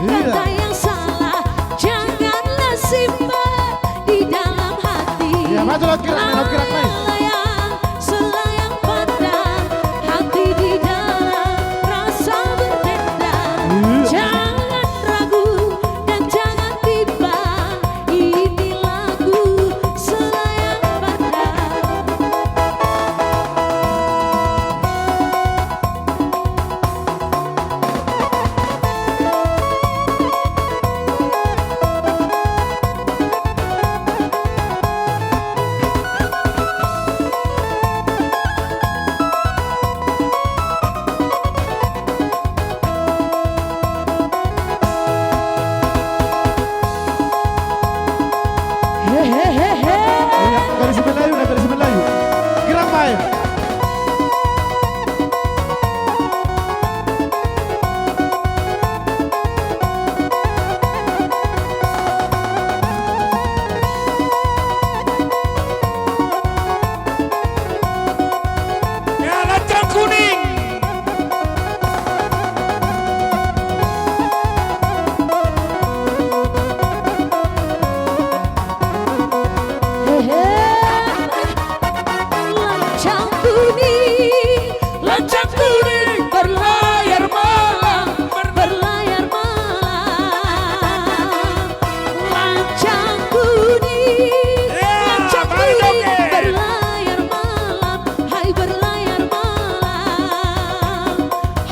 kata yang salah, janganlah simpan di dalam hati. Iya, maju lagi, lagi, lagi. Layang-layang, selayang pandang, hati di dalam rasa berdendam. Iya. Jangan ragu dan jangan bimbang. Ini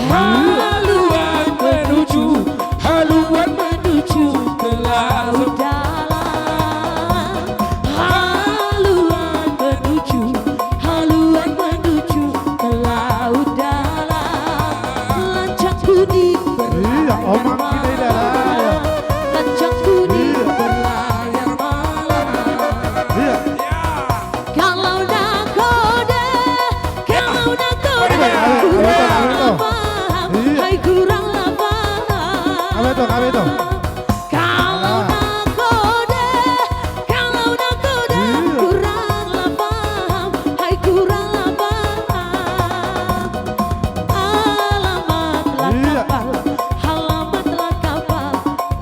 Haluan menuju, haluan menuju ke laut dalam. Haluan menuju, haluan menuju ke laut dalam. Lancang kuning berlayar malam. Iya, omang kita ini dah, ya. Lancang kuning berlayar malam. Iya. Kalau nakoda, kalau nakoda, kurang paham, hai kurang paham. Apa itu? Apa itu? Kalau nakoda, kalau nakoda, kurang paham, hai kurang paham. Alamatlah kapal, alamatlah kapal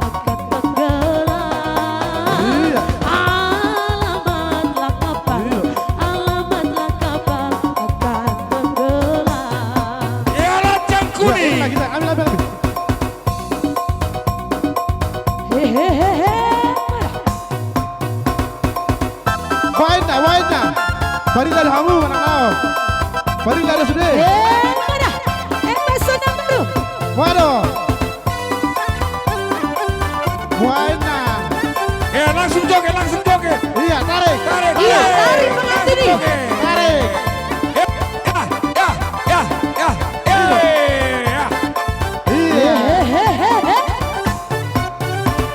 akan tenggelam. Alamatlah kapal, alamatlah kapal akan tenggelam. Ya, lancang kuning. Hehehe. Baen na, baen na. Parilla do hamu manang laho. Parilla do sude. Eh, mana? Eh, pesan apa tu? Waduh. Baen na. Ya, langsung joget, langsung joget. Iya, tarik. Tarik. Iya, tarik pengantin ini. Tarik. Ya, ya, ya, ya, ya. Iya. Hehehe.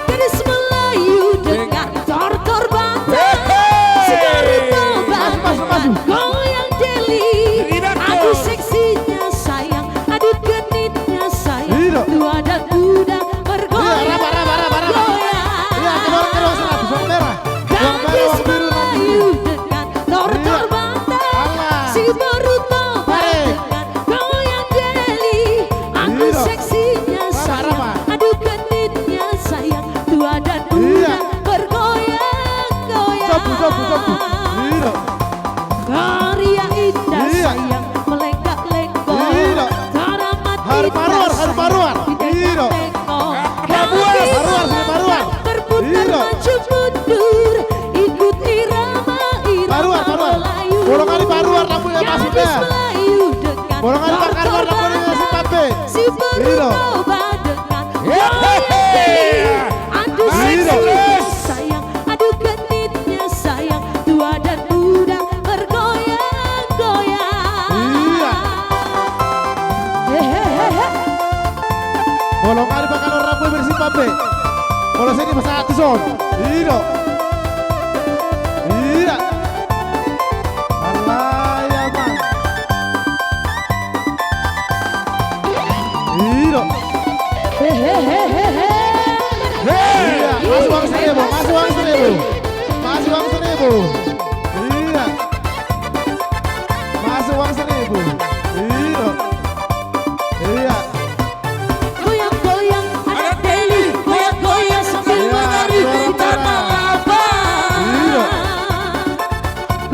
Gadis Melayu dengan tortor Batak. Hehe. Si Barito Batak goyang deli. Aduh seksinya sayang, aduh genitnya sayang. Tua dan muda bergoyang. Iya, raba, raba, raba, raba. Iya, kedua, kedua, sana, zona merah. Gadis Melayu dengan tortor Batak. Si Barito Batak dengan goyang deli. Aduh seksinya sayang, aduh genitnya sayang, tua dan muda bergoyang-goyang. Jambu, jambu, jambu. Iya. Karya indah sayang, melenggak-lenggok. Iya. Taraman indah sayang, didengok-dengok. Gadis Melayu berputar maju mundur, ikut irama-irama Melayu. Gadis Melayu dengan tortor Batak. Si Barito Batak dengan goyang deli. Aduh seksinya sayang, aduh genitnya sayang, tua dan muda bergoyang-goyang. Iya. Hehehe. Molo nga dipakai orang gue bersih pape. Molo sini pas satu son. Iya. Iya. Alah, ya, Bang. Iya. Hehehe. Iya, masuk uang seribu, masuk uang seribu. Masuk uang seribu. Iya. Masuk uang seribu. Iya. Iya. Goyang-goyang anak deli, goyang-goyang sambil menari di tanah lapang. Iya.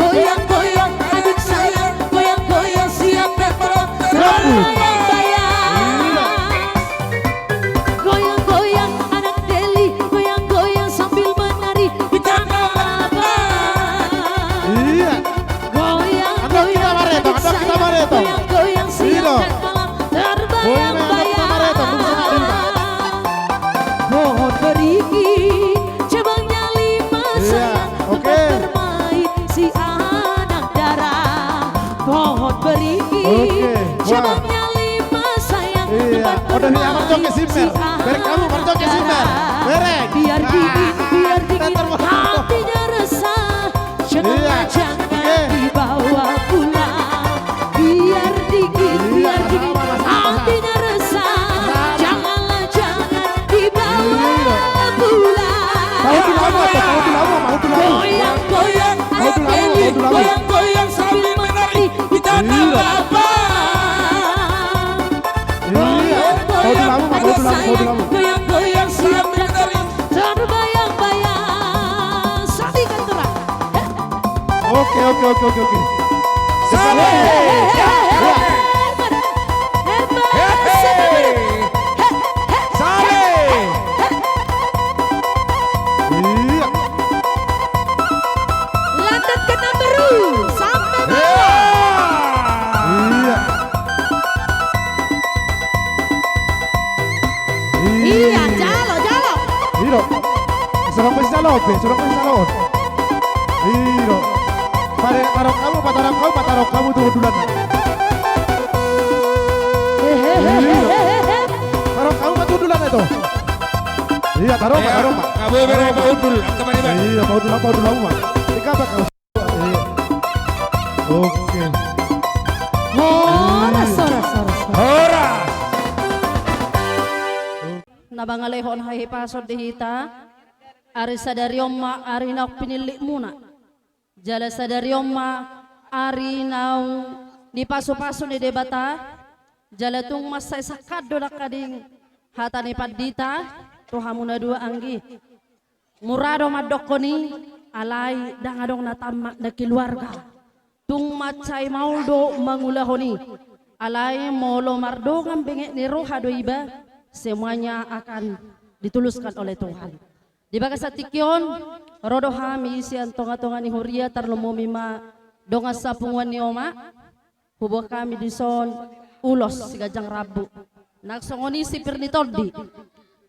Goyang-goyang anak sayang, goyang-goyang siap dan belum terbayang. Iya. Goyang-goyang anak deli, goyang-goyang sambil menari di tanah lapang. Iya. Goyang-goyang anak sayang, goyang-goyang siang dan malam terbayang-bayang. Pohon beringin, cabangnya lima sayang, tempat bermain si anak dara. Pohon beringin, cabangnya lima sayang, tempat bermain si anak dara. Biar dingin, biar dingin, hatinya resah. Janganlah, jangan dibawa pulang. Biar dingin, biar dingin, hatinya resah. Janganlah, jangan dibawa pulang. Goyang, goyang, anak deli, goyang, goyang sambil menari di tanah lapang. Goyang, goyang, anak sayang, goyang, goyang sambil menari. Terbayang-bayang. Sandi kan terang. Oke, oke, oke, oke, oke. Sale. Herman. Herman. Sale. Iya. Lanjut ke number sampai bawah. Iya. Surang pe sisalo, pe, surang pe sisalo. Iro. Pare, tarong hamu, patarong hamu, patarong hamu tu hundulanna. Iro. Tarong hamu ma tu hundulanna tu. Iya, tarong ma, tarong ma. Kamu bere pahundul, angka mani bang. Iya, pahundul, pahundul hamu ma. Ika apa kau? Oke. Horas, horas, horas, horas. Horas. Na mangalehon hahipason di hita, ari sadari on ma ari naung pinillit muna. Jala sadari on ma ari naung dipasupasu ni Debata, jala tung mansai sangkap do nangkaning hata ni pandita tu hamu na dua anggi. Mura do mandokkon i, alai ndang adong na tamat na keluarga. Tung mansai maol do mangulahon i. Alai molo mardongan benget ni roha do iba, semuanya akan dituluskan oleh Tuhan. Di bagasan tingki on, ro do hami sian tongatonga ni huria, tarlumobi ma dongan sapunguan ni omak. Huboan hami dison ulos siganjang rambu. Nang songon i si pir ni tondi.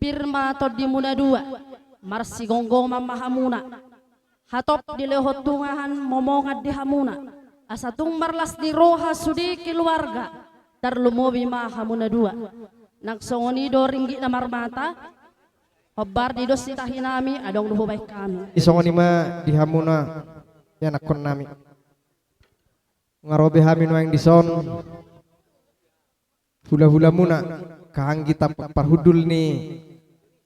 Pir ma tondimuna dua. Marsigomgoman ma hamuna. Hatop dilehon Tuhan momongan di hamuna. Asa tung marlas ni roha sude keluarga. Tarlumobi ma hamuna dua. Nang songon i do ringgit na marmata. Hombar di dos ni tahinami, adong do hubaen hami. Songon i ma di hamuna, ianakkonnami. Nunga ro be hami nuaeng dison, hulahulamuna, angka anggi tampak parhundul ni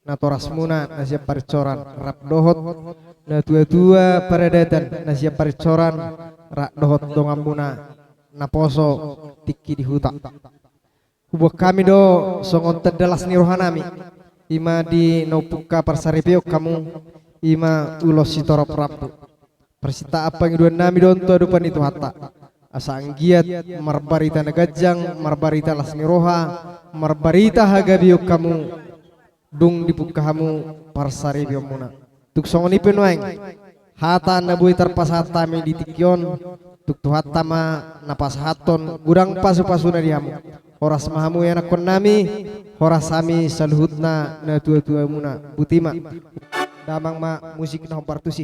natorasmuna na sian parinsoran, rap dohot natuatua paradatan na sian parinsoran, rap dohot donganmuna naposo tingki di huta. Huboan hami do songon tanda las ni rohanami, i ma di na umpungka parsaripeon hamu, i ma ulos sitorop rambu. Parsintaan pangidoannami do on tu adopan ni Tuhanta. Asa anggiat marbarita na ganjang, marbarita las ni roha, marbarita hagabeon hamu, dung dipungka hamu parsaripeonmuna. Tung songon i pe nuaeng, hata na boi tarpasahat hami di tingki on, tung Tuhanta ma na pasahathon godang pasupasuna di hamu. Horas ma hamu ianakkonnami, horas hami saluhutna natuatuamuna. Botima. Damang ma musik na hombar tusi.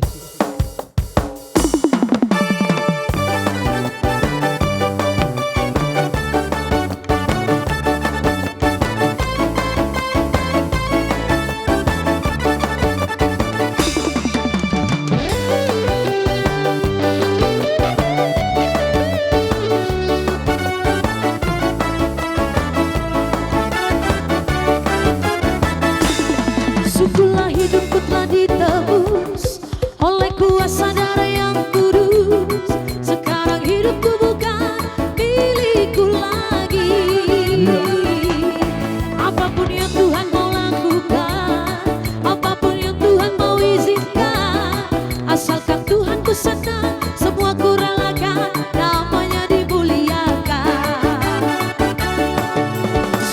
Sungguhlah hidupku telah ditebus oleh kuasa darah yang kudus. Sekarang hidupku bukan milikku lagi. Apapun yang Tuhan mau lakukan, apapun yang Tuhan mau izinkan, asalkan Tuhan ku senang, semua ku relakan, namanya dimuliakan.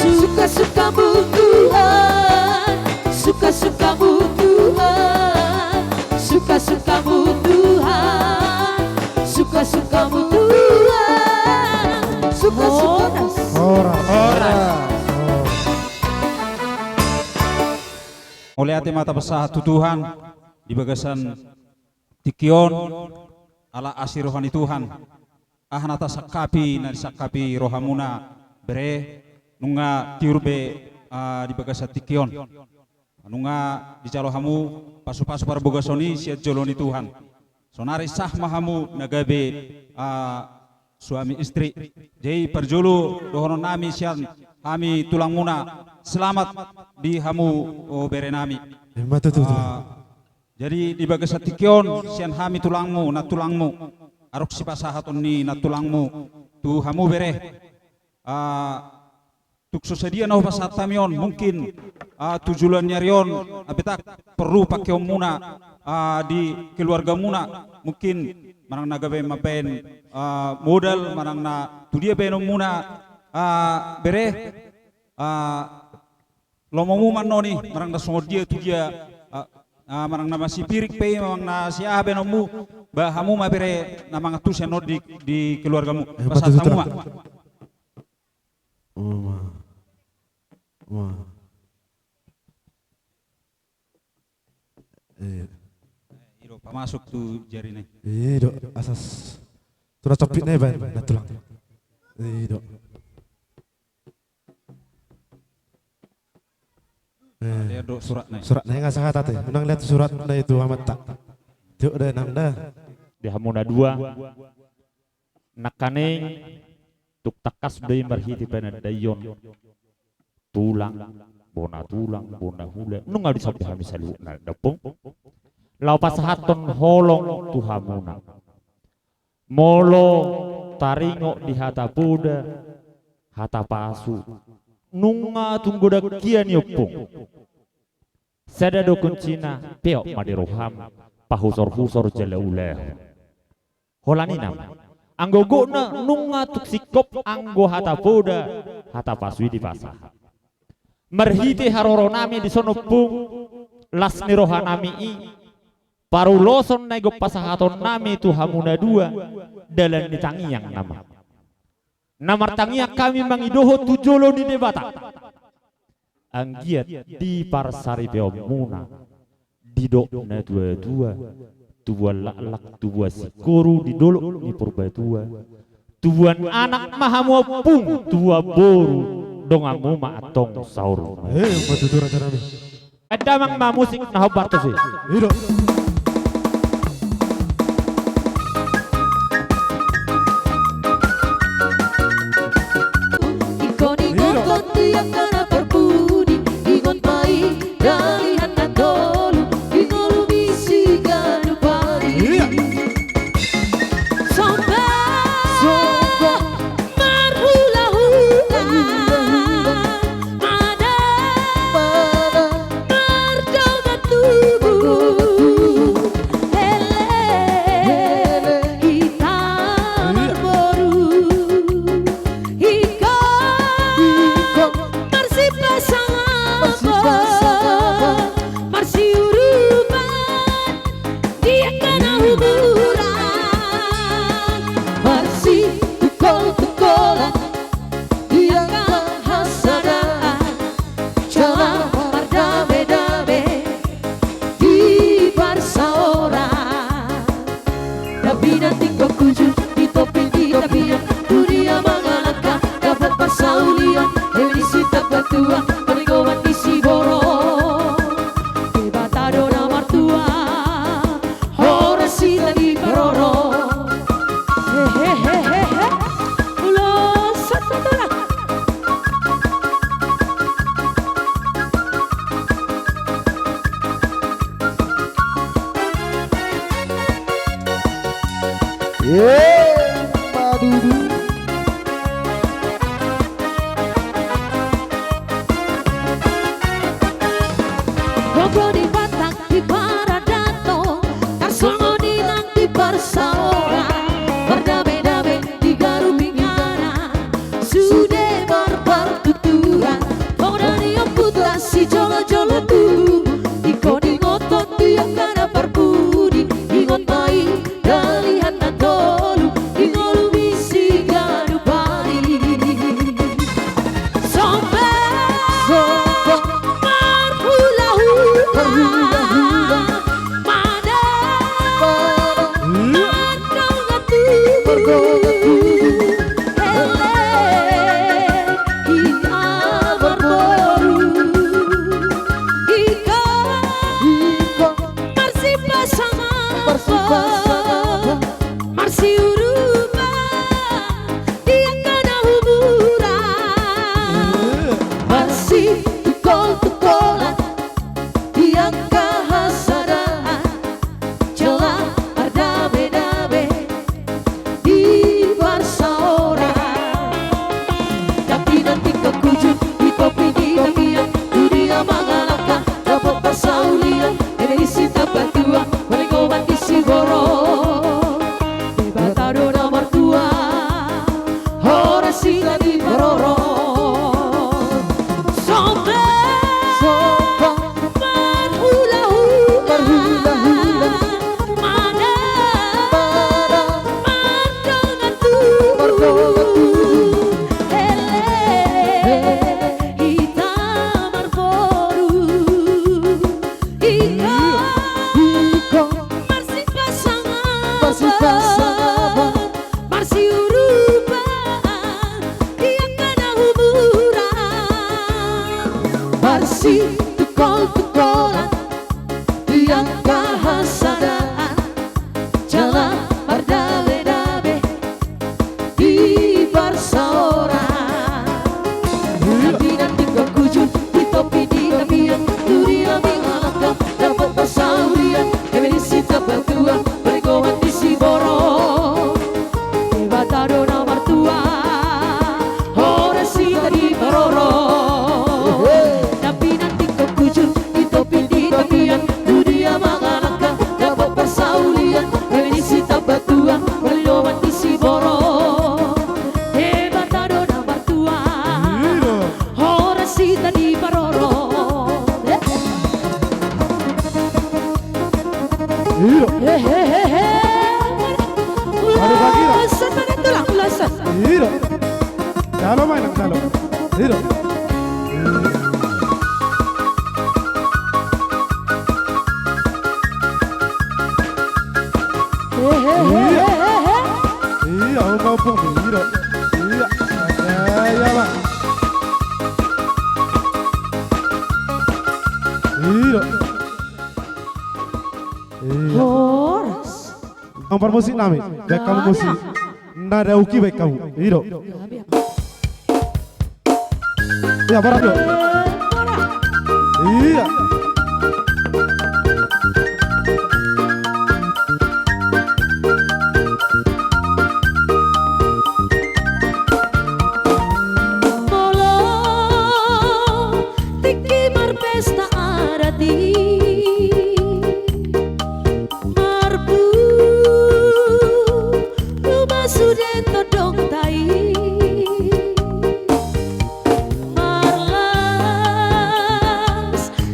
Suka-sukamu Tuhan, suka-sukamu Tuhan, suka-sukamu Tuhan, suka-sukamu Tuhan, suka-sukamu. Horas. Horas. Horas. Mauliate ma tapasahat tu Tuhan di bagasan tingki on, ala asi roha ni Tuhan. Aha na tasangkapi, na disangkapi rohamuna bere, nunga tiur be, ah, di bagasan tingki on. Nunga dijalo hamu pasupasu parbagason i sian jolo ni Tuhan. Saonari sah ma hamu na gabe, ah, suami istri. Jadi parjolo dohononnami sian hami tulangmuna, selamat di hamu, o, berenami. Ima tutu. Ah, jadi di bagasan tingki on sian hami tulangmu, nantulangmu, adong sipasahaton ni nantulangmu tu hamu bere. Ah, tung so sadia na hupasahat hami on, mungkin, ah, tu joloan ni ari on, ah, betak porlu pakeonmuna, ah, di keluargamuna, mungkin manang na gabe mambaen, ah, modal, manang na tu dia baenonmuna, ah, bere, ah, lomomu ma annon i, manang na songon dia tu dia, ah, ah, manang na masipirik pe i, manang na siaha baenonmu, ba hamu ma bere na mangantusi annon di, di keluargamu. Eh, pasahat hamu ma. Oma. Oma. Eh, Masuk tu jari na i. I do, asa tu na compit na i baen na tulang. I do. Eh, surat na i. Surat na i, nga sahata te. Unang lihat surat na i tu amanta. Tiok da nang da. Di hamu na dua. Nangkaning tung tangkas do i marhite panandaion tulang, bona tulang, bona hula. Nunga disomba hami saluhutna da, Ompung. Laho pasahathon holong tu hamuna. Molo taringot di hata poda, hata pasu, nunga tung godang hian i, Ompung. Sada do kuncina, peop ma di roham, pahusorhusor jala ulahon. Holan i nama. Anggo gokna nunga tung singkop anggo hata poda, hata pasu i dipasahat. Marhite haroronami dison, Ompung, las ni rohanami i, paruloson na ingkon pasahatonnami tu hamu na dua, dalan ni tangiang nama. Na martangiang hami mangidohon tu jolo ni Debata. Anggiat diparsaripeonmuna, didok na tuatua, tubuan laklak, tubuan singkoru di dolok ni Purbatua, tubuan anak ma hamu, Ompung, tubuan boru, donganmu ma antong saur. Eh, ma tutu raja nami. Damang ma musik na hombar tusi. I do. Ingkon ingoton tu angka na parpudi, ingot ma i dalihan na tolu, di ngolumi siganup ari. Somba, somba, marhulahula, marhulahula, mada, mada, mardongan tubu, hele, hele, hita, iya, marboru. Ingkon, ingkon, marsipasangapan, marsipasangapan, marsiurupan, di angka na umuran, marsitungkoltungkolan, di angka hasadaan, jala mardamedame di parsaoran. Tapi nanti kau kujung di topi di tapian, dunia mangalangka, dapot parsaulian, eme ni si Tambatua, paringoman ni si Borok. Debata do na martua, horas hita diparorot. Hehehehe. Ulos satu tulang. Ye, madudu. Gogo di Batak di paradaton, tarsongon i nang di parsaoran, mardamedame di garup inganan, sude marpartuturan, poda ni ompunta sijolojolo tubu, ingkon ingoton tu angka na parpudi, ingot ma i dalihan na tolu, di ngolumi siganup ari. Somba, somba, marhulahula, marhulahula, mada, mada, mardongan tubu, mardongan tubu, hele, hita marboru. Ingkon, ingkon, marsipasangapan, marsipasangapan, marsiurupan, di angka na umuran, marsitungkoltungkolan, di angka hasadaan, jala mardamedame di parsaoran. Tapi nanti kau kujung di topi di tapian, dunia mangalangka, dapot parsaulian, eme ni si Tambatua, paringoman ni si Borok. Debata do na martua, horas hita diparorot. Somba, somba, marhulahula, marhulahula, mada, mada, mardongan tubu, mardongan tubu, hele, hele, hita marboru. Ingkon, ingkon, marsi- I do. Hehehe. Iya. Iya, om, om, om, i do. Iya. Iya, Bang. I do. Iya. Horas. Om parmusik nami, baen hamu musik. Nada uki baen hamu. I do. Iya, barat do. Iya. Molo tingki marpesta adat i, marpungu ma sude tondongta i, marlas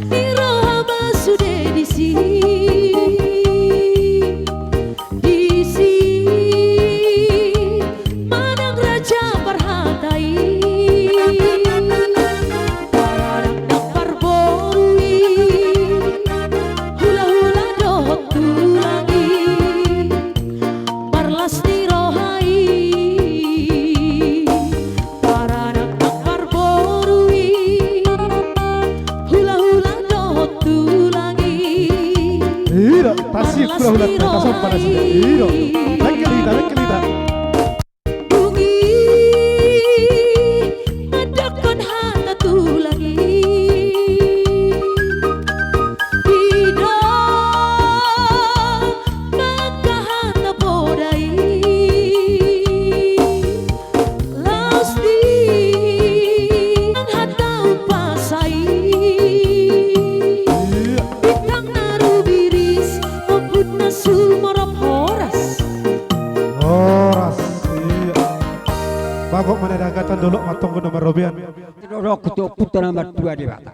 ni roha ma sude disi, disi manang raja parhata i. Paradang parboru i, hulahula dohot tulang i, marlas ni roha i. Paradang parboru i, hulahula dohot tulang i. I do, tasik hulahula, tasomba nasida. I do. Baen hita, baen hita. Dung i mandokkon hata tulang i, i do ma angka hata poda i, laos di hata umpasa i. Bintang na rumiris, ombun na sumorop, horas. Horas, iya. Bagot ma na di hagatan, dolok ma tonggo na marrobean. Didok tu ompunta na martua Debata.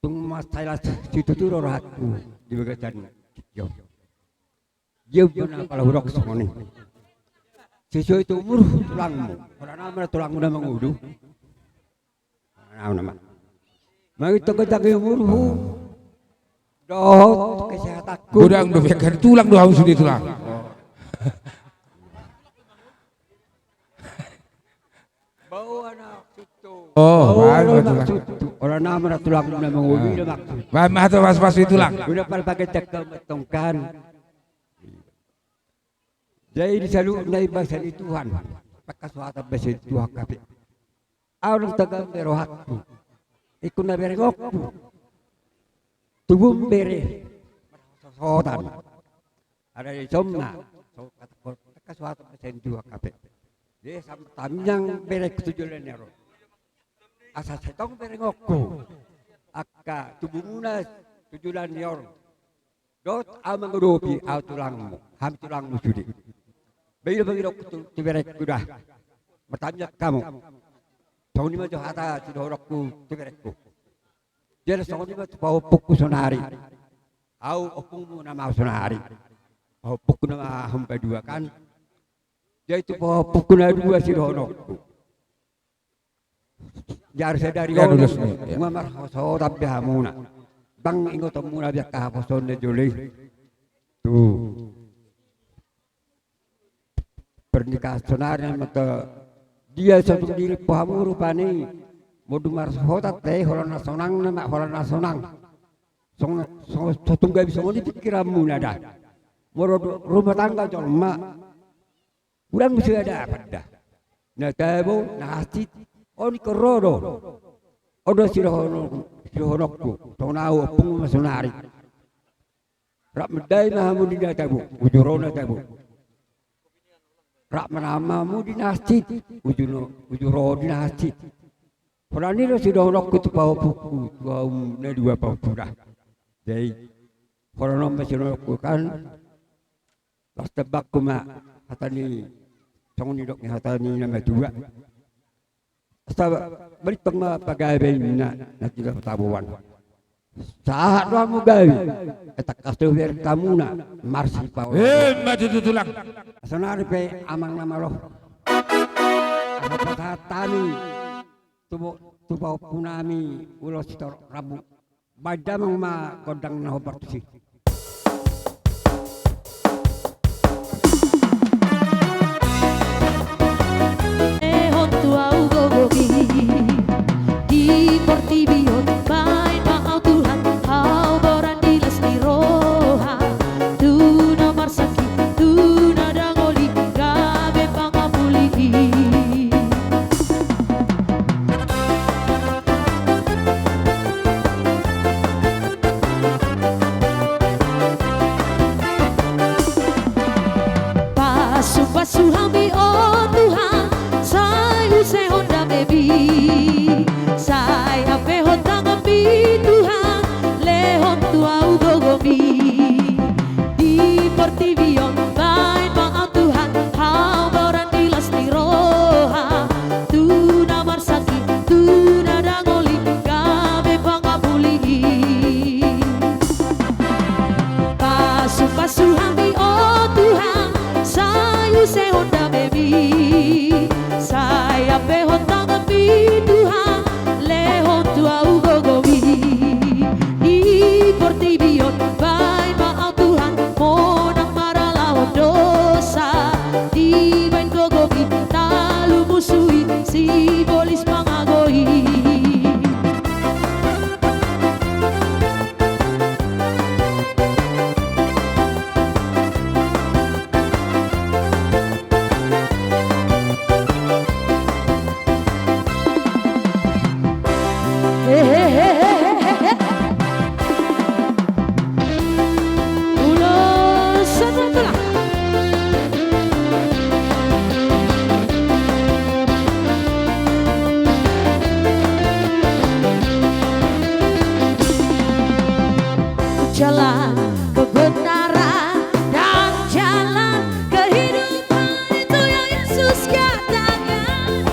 Tung mansai las situtu do rohangku di bagasan i. Dia umbahen na pala hudok songon i. Sesuai tu umur tulangmu. Holan aha ma ra tulangmu na mangolu? Mangido ganjang ni umurhu dohot kesehatanhu. Godang do, biar kan tulang do hamu sude, tulang. Baoa na maksudhu. Oh, baoa na maksudhu. Holan aha ma ra tulangmu na mangolu, i do maksudhu. Baen ma hata pasu-pasu i, tulang. Udah pala paganjang hamu antong kan. Jadi di saluhutna i basa ni Tuhan, pangkasuatan basa ni Tuhan hape. Ahu ndang tagambe rohangku, ingkon na berengonku tubu bere marhasohotan. Ada di somna so kata, pangkasuatan basa ni Tuhan hape. Jadi sampe tamiang berengku tu joloan ni ari on, asa sai tong berengonku angka tubumuna tu joloan ni ari on. Dohot ahu mangadopi, ahu tulangmu, hami tulangmu sude. Baen do mangidok tu, tu berengku da. Martamiang hamu. Songon i ma jo hata sidohononku tu berengku. Jala songon i ma tu pahompungku saonari. Ahu ompungmu nama ahu saonari. Pahompungku nama ahu paduahon. Jadi tu pahompungku na dua sidohononku. Jadi sadari on nunga marhasohotan be hamuna. Ndang ingotonmuna be angka haposoon na jolo i. Tu pernikahan saonari, na mata dia so tung dirimpu hamu rupani. Molo dung marhasohotan te, holan na sonang nama, holan na sonang. Songon, songon, so tung gabe songon i pingkiranmuna da. Molo rumah tangga jolma, godang muse na dapat da. Na tabo, na hansit, on ingkon ro do. On do sidohonon, sidohononku, songon ahu ompungmu ma saonari. Rap mandai ma hamu di na tabo, uju ro na tabo. Rap manaon ma hamu di na hansit, uju no, uju ro di na hansit. Holan i do sidohononku tu pahompungku, tu ahu na dua pahompu da. Jadi holan on ma sidohononku kan. Laos tambahku ma hata ni, songon nidok ni hata ni na matua. Asa balintang ma pagabe inna, na tinggal pataboan. Sahat do hamu gabe, ai tangkas do bereng hamuna marsipaon. Emma tutu, tulang. Saonari pe amang na malo, asa pasahat hami tu pahompunami ulos sitorop rambu. Baen damang ma gondang na hombar tusi. Lehon tu ahu gogomi di portibi on, baen ma ahu Tuhan, haoboran di las ni roha, tu na marsangkit, tu na dangoli, gabe pangapuli. Pasupasu hami o Tuhan, sai usehon damemi, sai ampehon tanganmi Tuhan, lehon tu ahu gogomi. Di portibi on baen ma ahu Tuhan, haoboran di las ni roha, tu na marsangkit, tu na dangoli, gabe pangapuli. Pasupasu hami o Tuhan, sai usehon damemi, sai ampehon tanganmi Tuhan, lehon tu ahu gogomi. Di portibi on baen ma ahu Tuhan, monang maralahon dosa, dibaen gogomi talu musu i, sibolis mangagoi. Ulos satu tulang. Jalan kebenaran dan jalan kehidupan, itu yang Yesus katakan.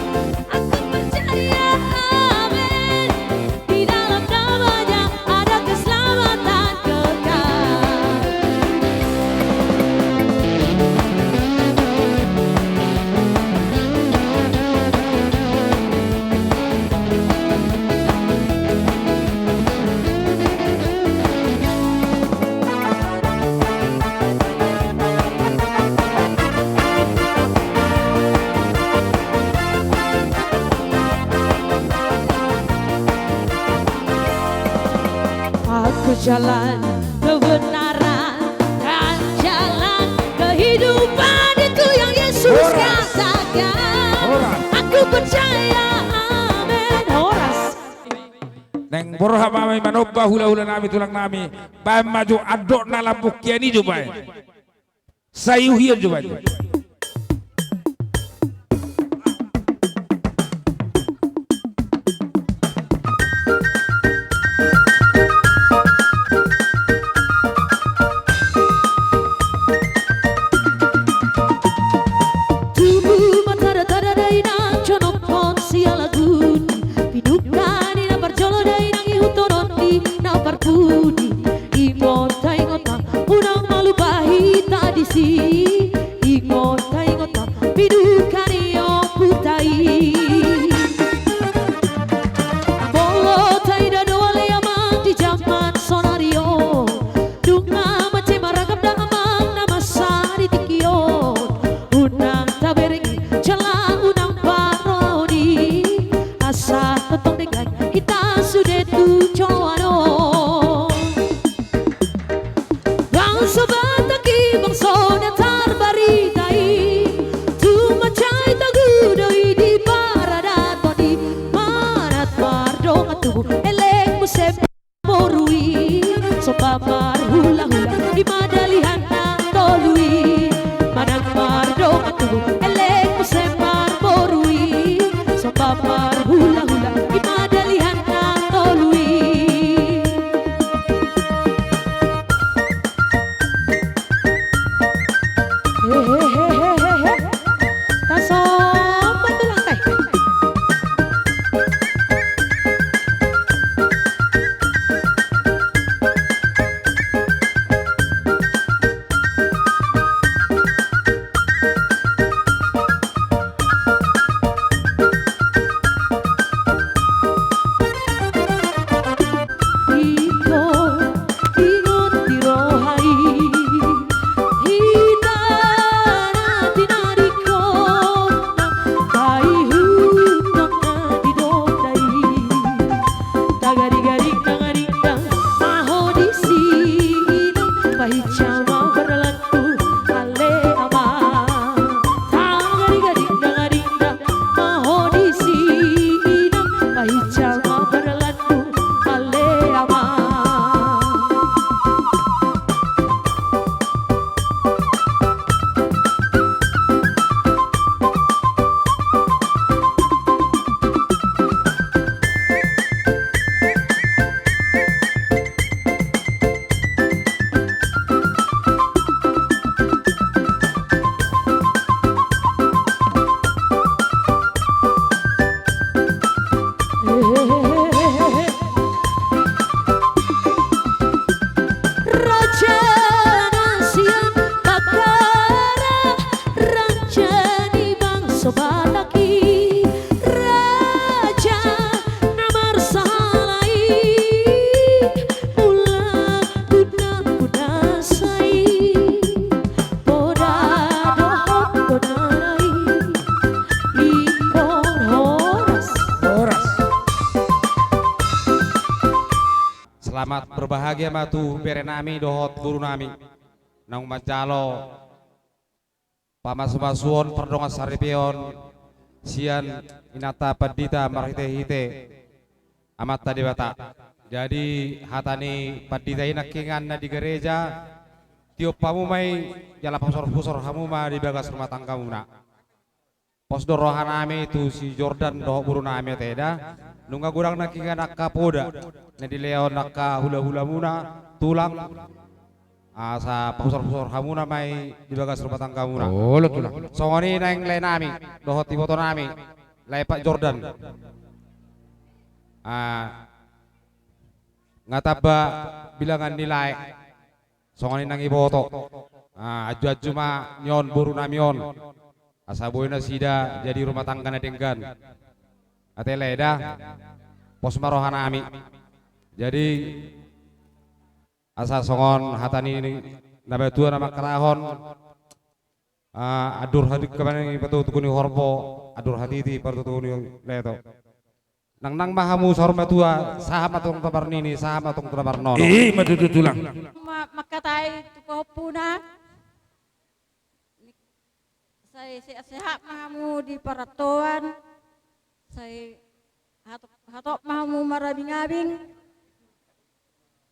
Aku percaya, amin. Di dalam nama-Nya ada keselamatan kekal. Aku jalan kebenaran dan jalan kehidupan, itu yang Yesus katakan. Horas. Aku percaya, amin. Horas. Naeng borhat ma hami manomba hula-hula nami, tulang nami, baen ma jo andok na lambok hian i jo baen. Sai uhian jo baen. Tubu ma tada-tada dainang, jonophon siala guni, pinungka ni na parjolo dainang, ihuthon ni na parpudi. Ingot, taingot ma, unang malupa hita disi. Ingot, taingot ma, pinungka ni ompunta i. Molo taida do ale amang di jaman sonari on, nunga mansai maragam da amang na masa di tingki on. Unang taberengi jala unang parrohahon i, asa tongtong denggan hita sude tu joloan on. Bangso Batak i, bangso na tarbarita i, tung mansai togu do i di paradaton i. Manat mardongan tubu, elek muse boru i, somba marhula-hula, i ma dalihan na tolu i. Manat mardongan tubu, elek muse marboru i, somba marhula-hula, i ma dalihan na tolu i. Hehehe. Tasomba tulang, tai. Jalma berlandu ale ama. Raja na sian Bakkara, raja ni bangso Batak i, raja na marsahala i, mula guna-guna sai, poda dohot gonana i, ingkon horas. Horas. Selamat berbahagia ma tu bere nami dohot boru nami naung manjalo pamasu-masuon pardongansaripeon sian inanta pandita marhite-hite Amanta Debata. Jadi hata ni pandita i nangkiningan na di gareja, tiop hamu ma i jala pahusor-husor hamu ma di bagas rumah tanggamuna. Pos do roha nami tu si Jordan dohot boru nami ate da. Nunga godang nangkiningan angka poda na dilehon angka hula-hulamuna, tulang, asa pahusor-husor hamuna ma i di bagas rumah tanggamuna. Olo, tulang. Songon i naeng lae nami dohot iboto nami, lae Pak Jordan. Ah, nga tamba bilangan ni lae. Songon i nang iboto. Ah, anju-anju ma ni on boru nami on, asa boi nasida jadi rumah tangga na denggan. Ate lae da. Pos ma roha nami. Jadi asa songon hata ni na matua na mangkatahon, ah, andur hatiti ma i patutuku ni horbo, andur hatiti patutuku ni leto. Nang, nang ma hamu saur matua, sahat ma tong tu na marnini, sahat ma tong tu na marnono. I ma tutu, tulang. Ma-, mangkatai tu pahompuna. Sai sehat-sehat ma hamu di parantoan. Sai hatop, hatop ma hamu marabing-abing.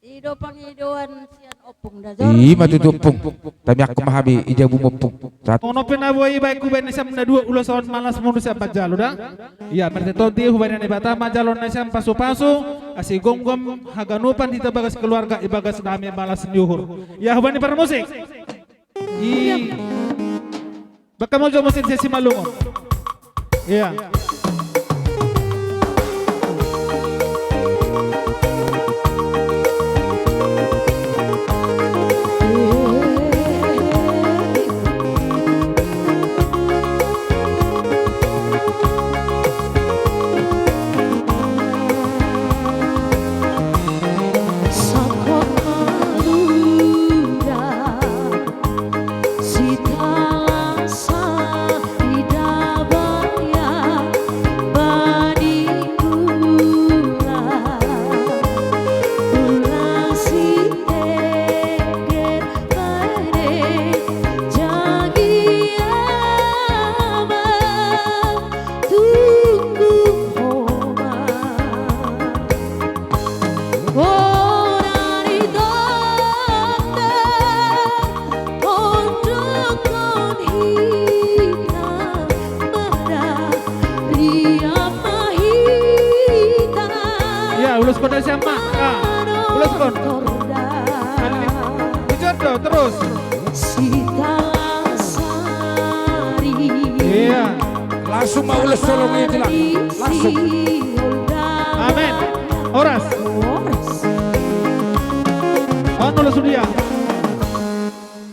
I do pangidoan sian ompung da Jor. I ma tutu, ompung. Tamiangkon ma hami i jabum, ompung. Sahat. Ono pe na boi baen hubaen nasiam na dua ulos on, malas ma hamu sian manjalo da. Ia, marhite on di hubaen Debata ma jalo nasiam pasu-pasu, asa gomgom haganupan hita bagas keluarga i bagas dame malas ni uhur. Ia, hubaen parmusik. I. Baen hamu jo musik sian Simalungun. Ia. Ia, uloskon nasiam ma. Ah, uloskon. Hujon do, terus. Ia. Langsung ma ulos, tolong itu lah. Langsung. Amen. Horas. On ulos sude.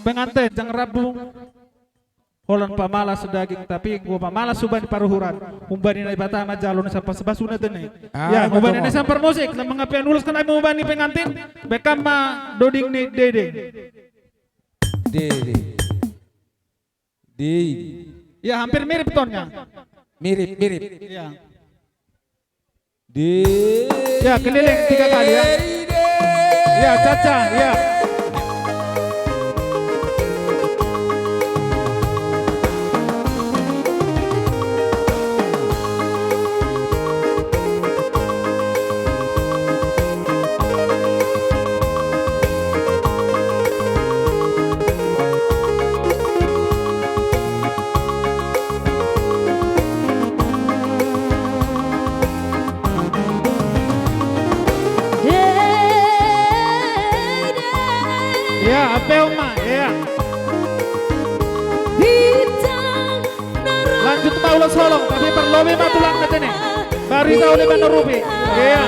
Penganten, jangan ragu. Holan pamalas daging, tapi anggo pamalas humbani paruhuran, humbani Naibata ma jalo nasiam pasupasuna, tene. Ah, ia, humbani nasiam parmusik, na mangapian ulos kan, ai humbani pengantin, baen hamu ma doding ni dede. Dede. Di. Ia, hampir mirip tonnya. Mirip, mirip. Ia. Di. Ya, keliling tiga kali, ya. Ya, caca, ya. Peon ma, ia. Lanjut ma ulos holong, tapi parlobi ma tulang na tene. Barita uli ma na rupi. Ia.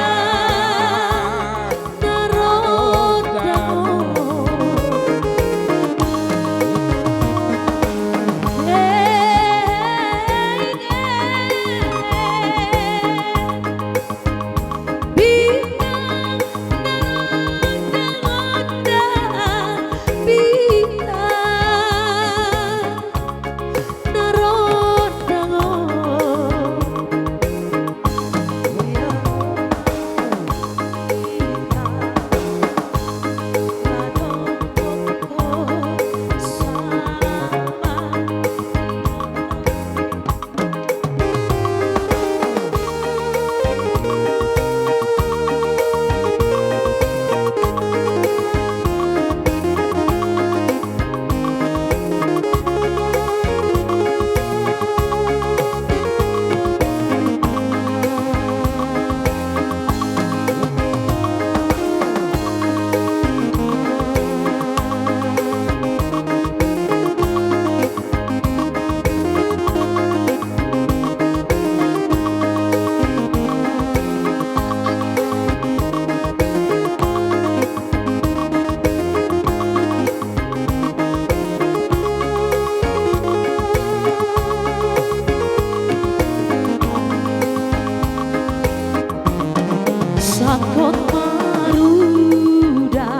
Sangkot maruda,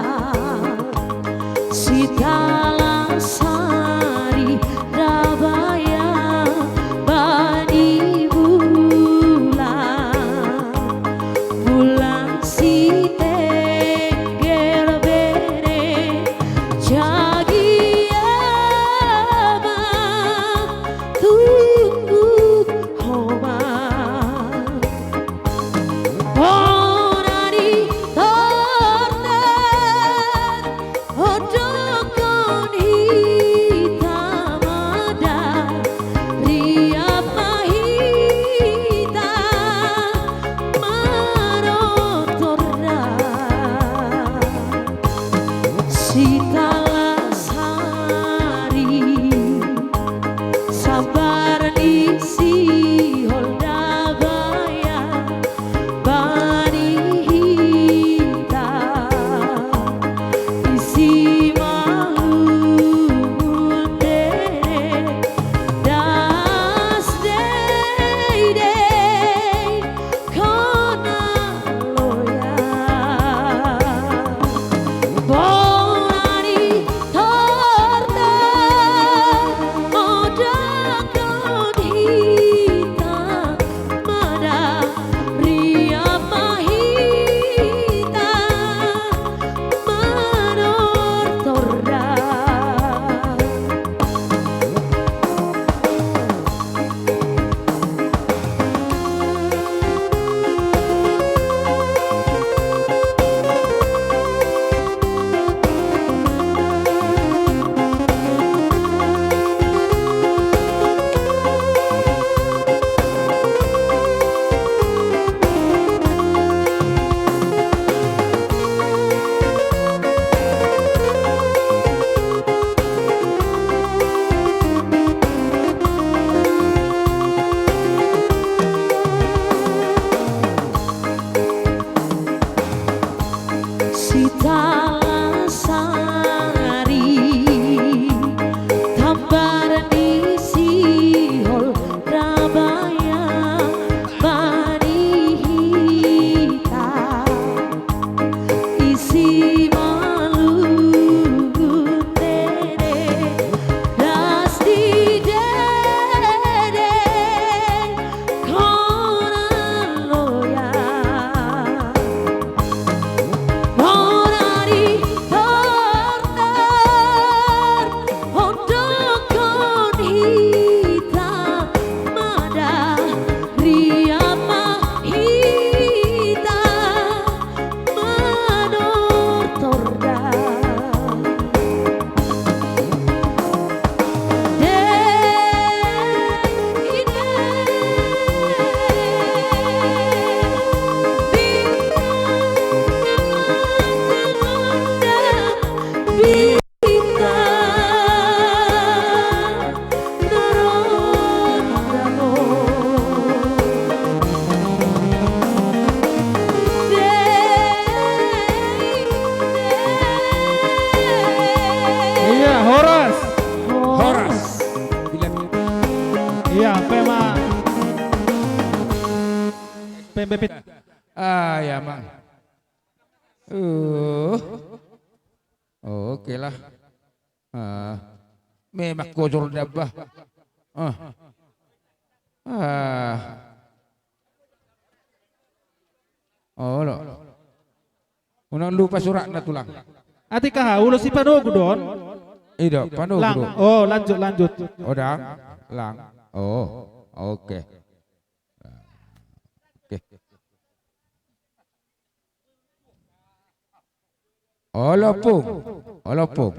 sitalang sari rabaya bani bulan, bulan sitengger bene jagia ma tu homa. Bona ni tortor, ondokkon hita ma da, riap ma hita manortor da. Sitalang sari, sabar ni sihol rabaya, bani Ah, ya, Mang. Uh. Oke lah. Ah. Memang kojor daba. Ah. Ah. Olo. Unang lupa suratna, Tulang. Atik aha, ulos si panogu do on? Ido, panogu do. Lang. Oh, lanjut, lanjut. Odang, Lang. Oh, oke. Oke. Olo, Ompung. Olo, Ompung.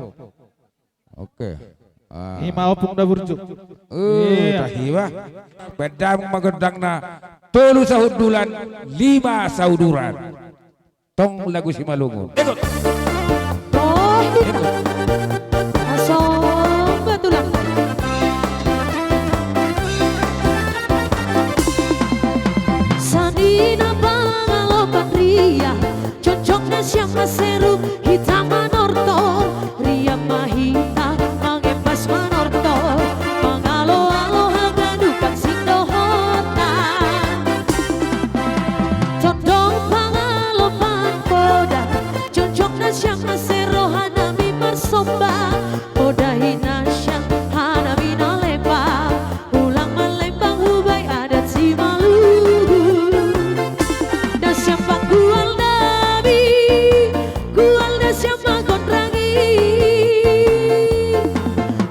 Oke. Ah. Ima Ompung na burju. Eh, iya. Tahiba. Baen damang ma gondangna, tolu sahundulan, lima sauduran. Tong lagu Simalungun. Ikut. Oh, ikut. Asomba, Tulang. Sanina pangalopan riah, jongjongna sian maseru hita manortor, riah ma hita mangempas manortor, mangaloalo haganupan sidohononta. Tondong pangalopan poda, jongjongna sian maseru hanami marsomba, poda hita sian hanami na lembang, ulang ma lembang hubai adat Simalungun. Da sian panggual nami, gual da sian magonrangi,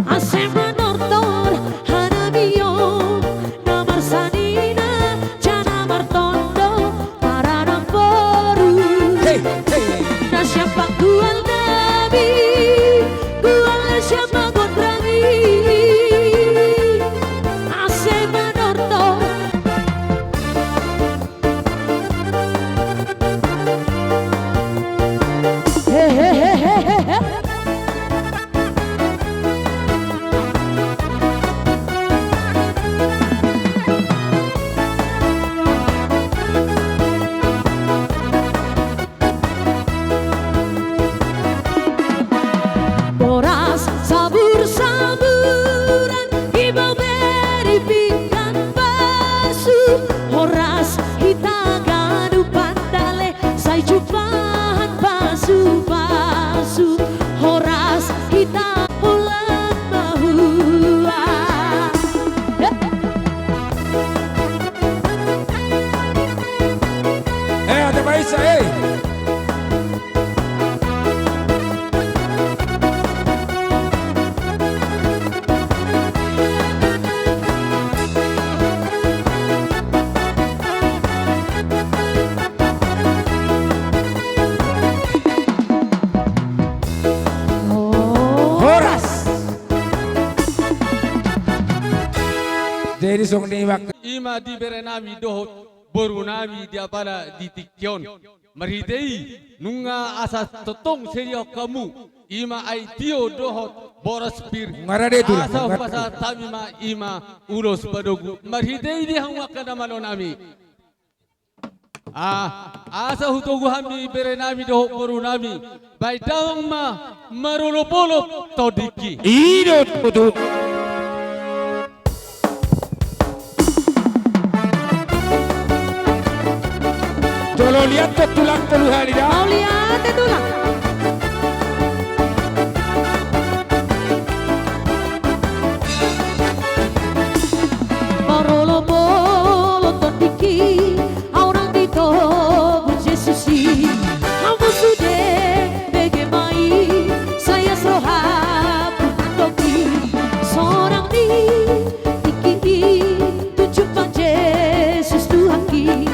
asa manortor hanami on, na marsanina jala martondo, paranang boru. Hei, hei. Da sian panggual nami, gual da sian magonrangi, asa manortor. He, he, he. Boras sabur-saburan, ibebere pinggan pasu, horas hita ganup pandale, sai jumpang pasu-pasu, horas hita ulang mahua. Eh, ada Maisa, eh. Horas. Jadi songon i ma. Ima di berenami dohot borunami di apala di tingki on. Marhite i, nunga asa tongtong seriahon hamu, ima ai tio dohot boras pir. Nunga rade tu, asa nunga rade. Hupasahat hami ma ima ulos panogu. Marhite i di hamu angka na malonami. Ah, asa hutogu hami berenami dohot borunami. Baen damang ma marolopolop tondingki. I do tutu. Jolo liat do Tulang tolu hali da. Mauliate Tulang. Marolopolop tondingki, au nang ditogu Jesus i. Hamu sude bege ma i, sai ias rohangku mandok i. Sonang di tingki i, tung jumpang Jesus Tuhanki.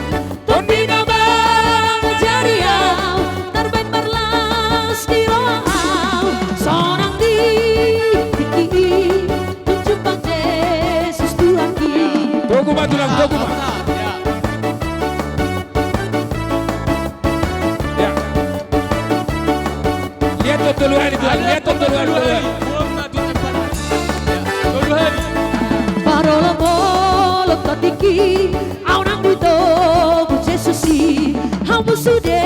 Tondi na mangajari au, tarbaen marlas di roha au. Sonang di tingki i, tung jumpang Jesus Tuhanki. Togu ma Tulang, togu ma. Ya. Liat do tolu hali Tulang, liat do tolu hali, tolu hali. Parolopolop tondingki, au nang ditogu Jesus i. Hamu sude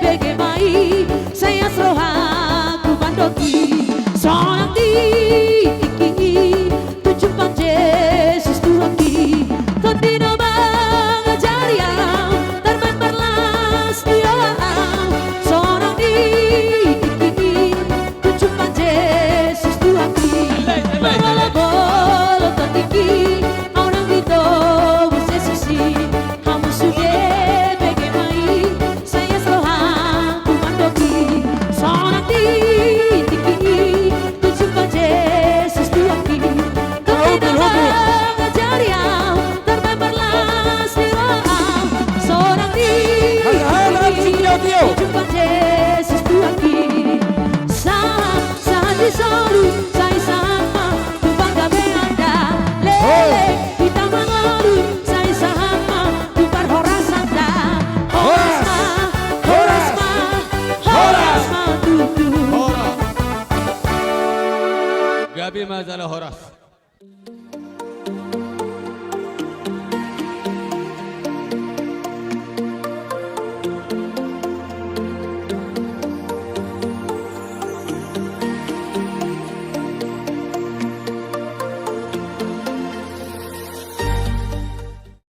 bege ma i, sai ias rohangku mandok i. Sonang di tingki i, tung jumpang Jesus Tuhanki. Tondi na mangajari au, tarbaen marlas Tio. Dijumpa Jesus Tuhanki. Sahat, sahat di solu, sai sahat ma tu panggabean da. Leleng hita mangolu, sai sahat ma tu parhorasan da. Horas ma, horas ma, horas ma tutu. Horas. Gabe ma jala horas.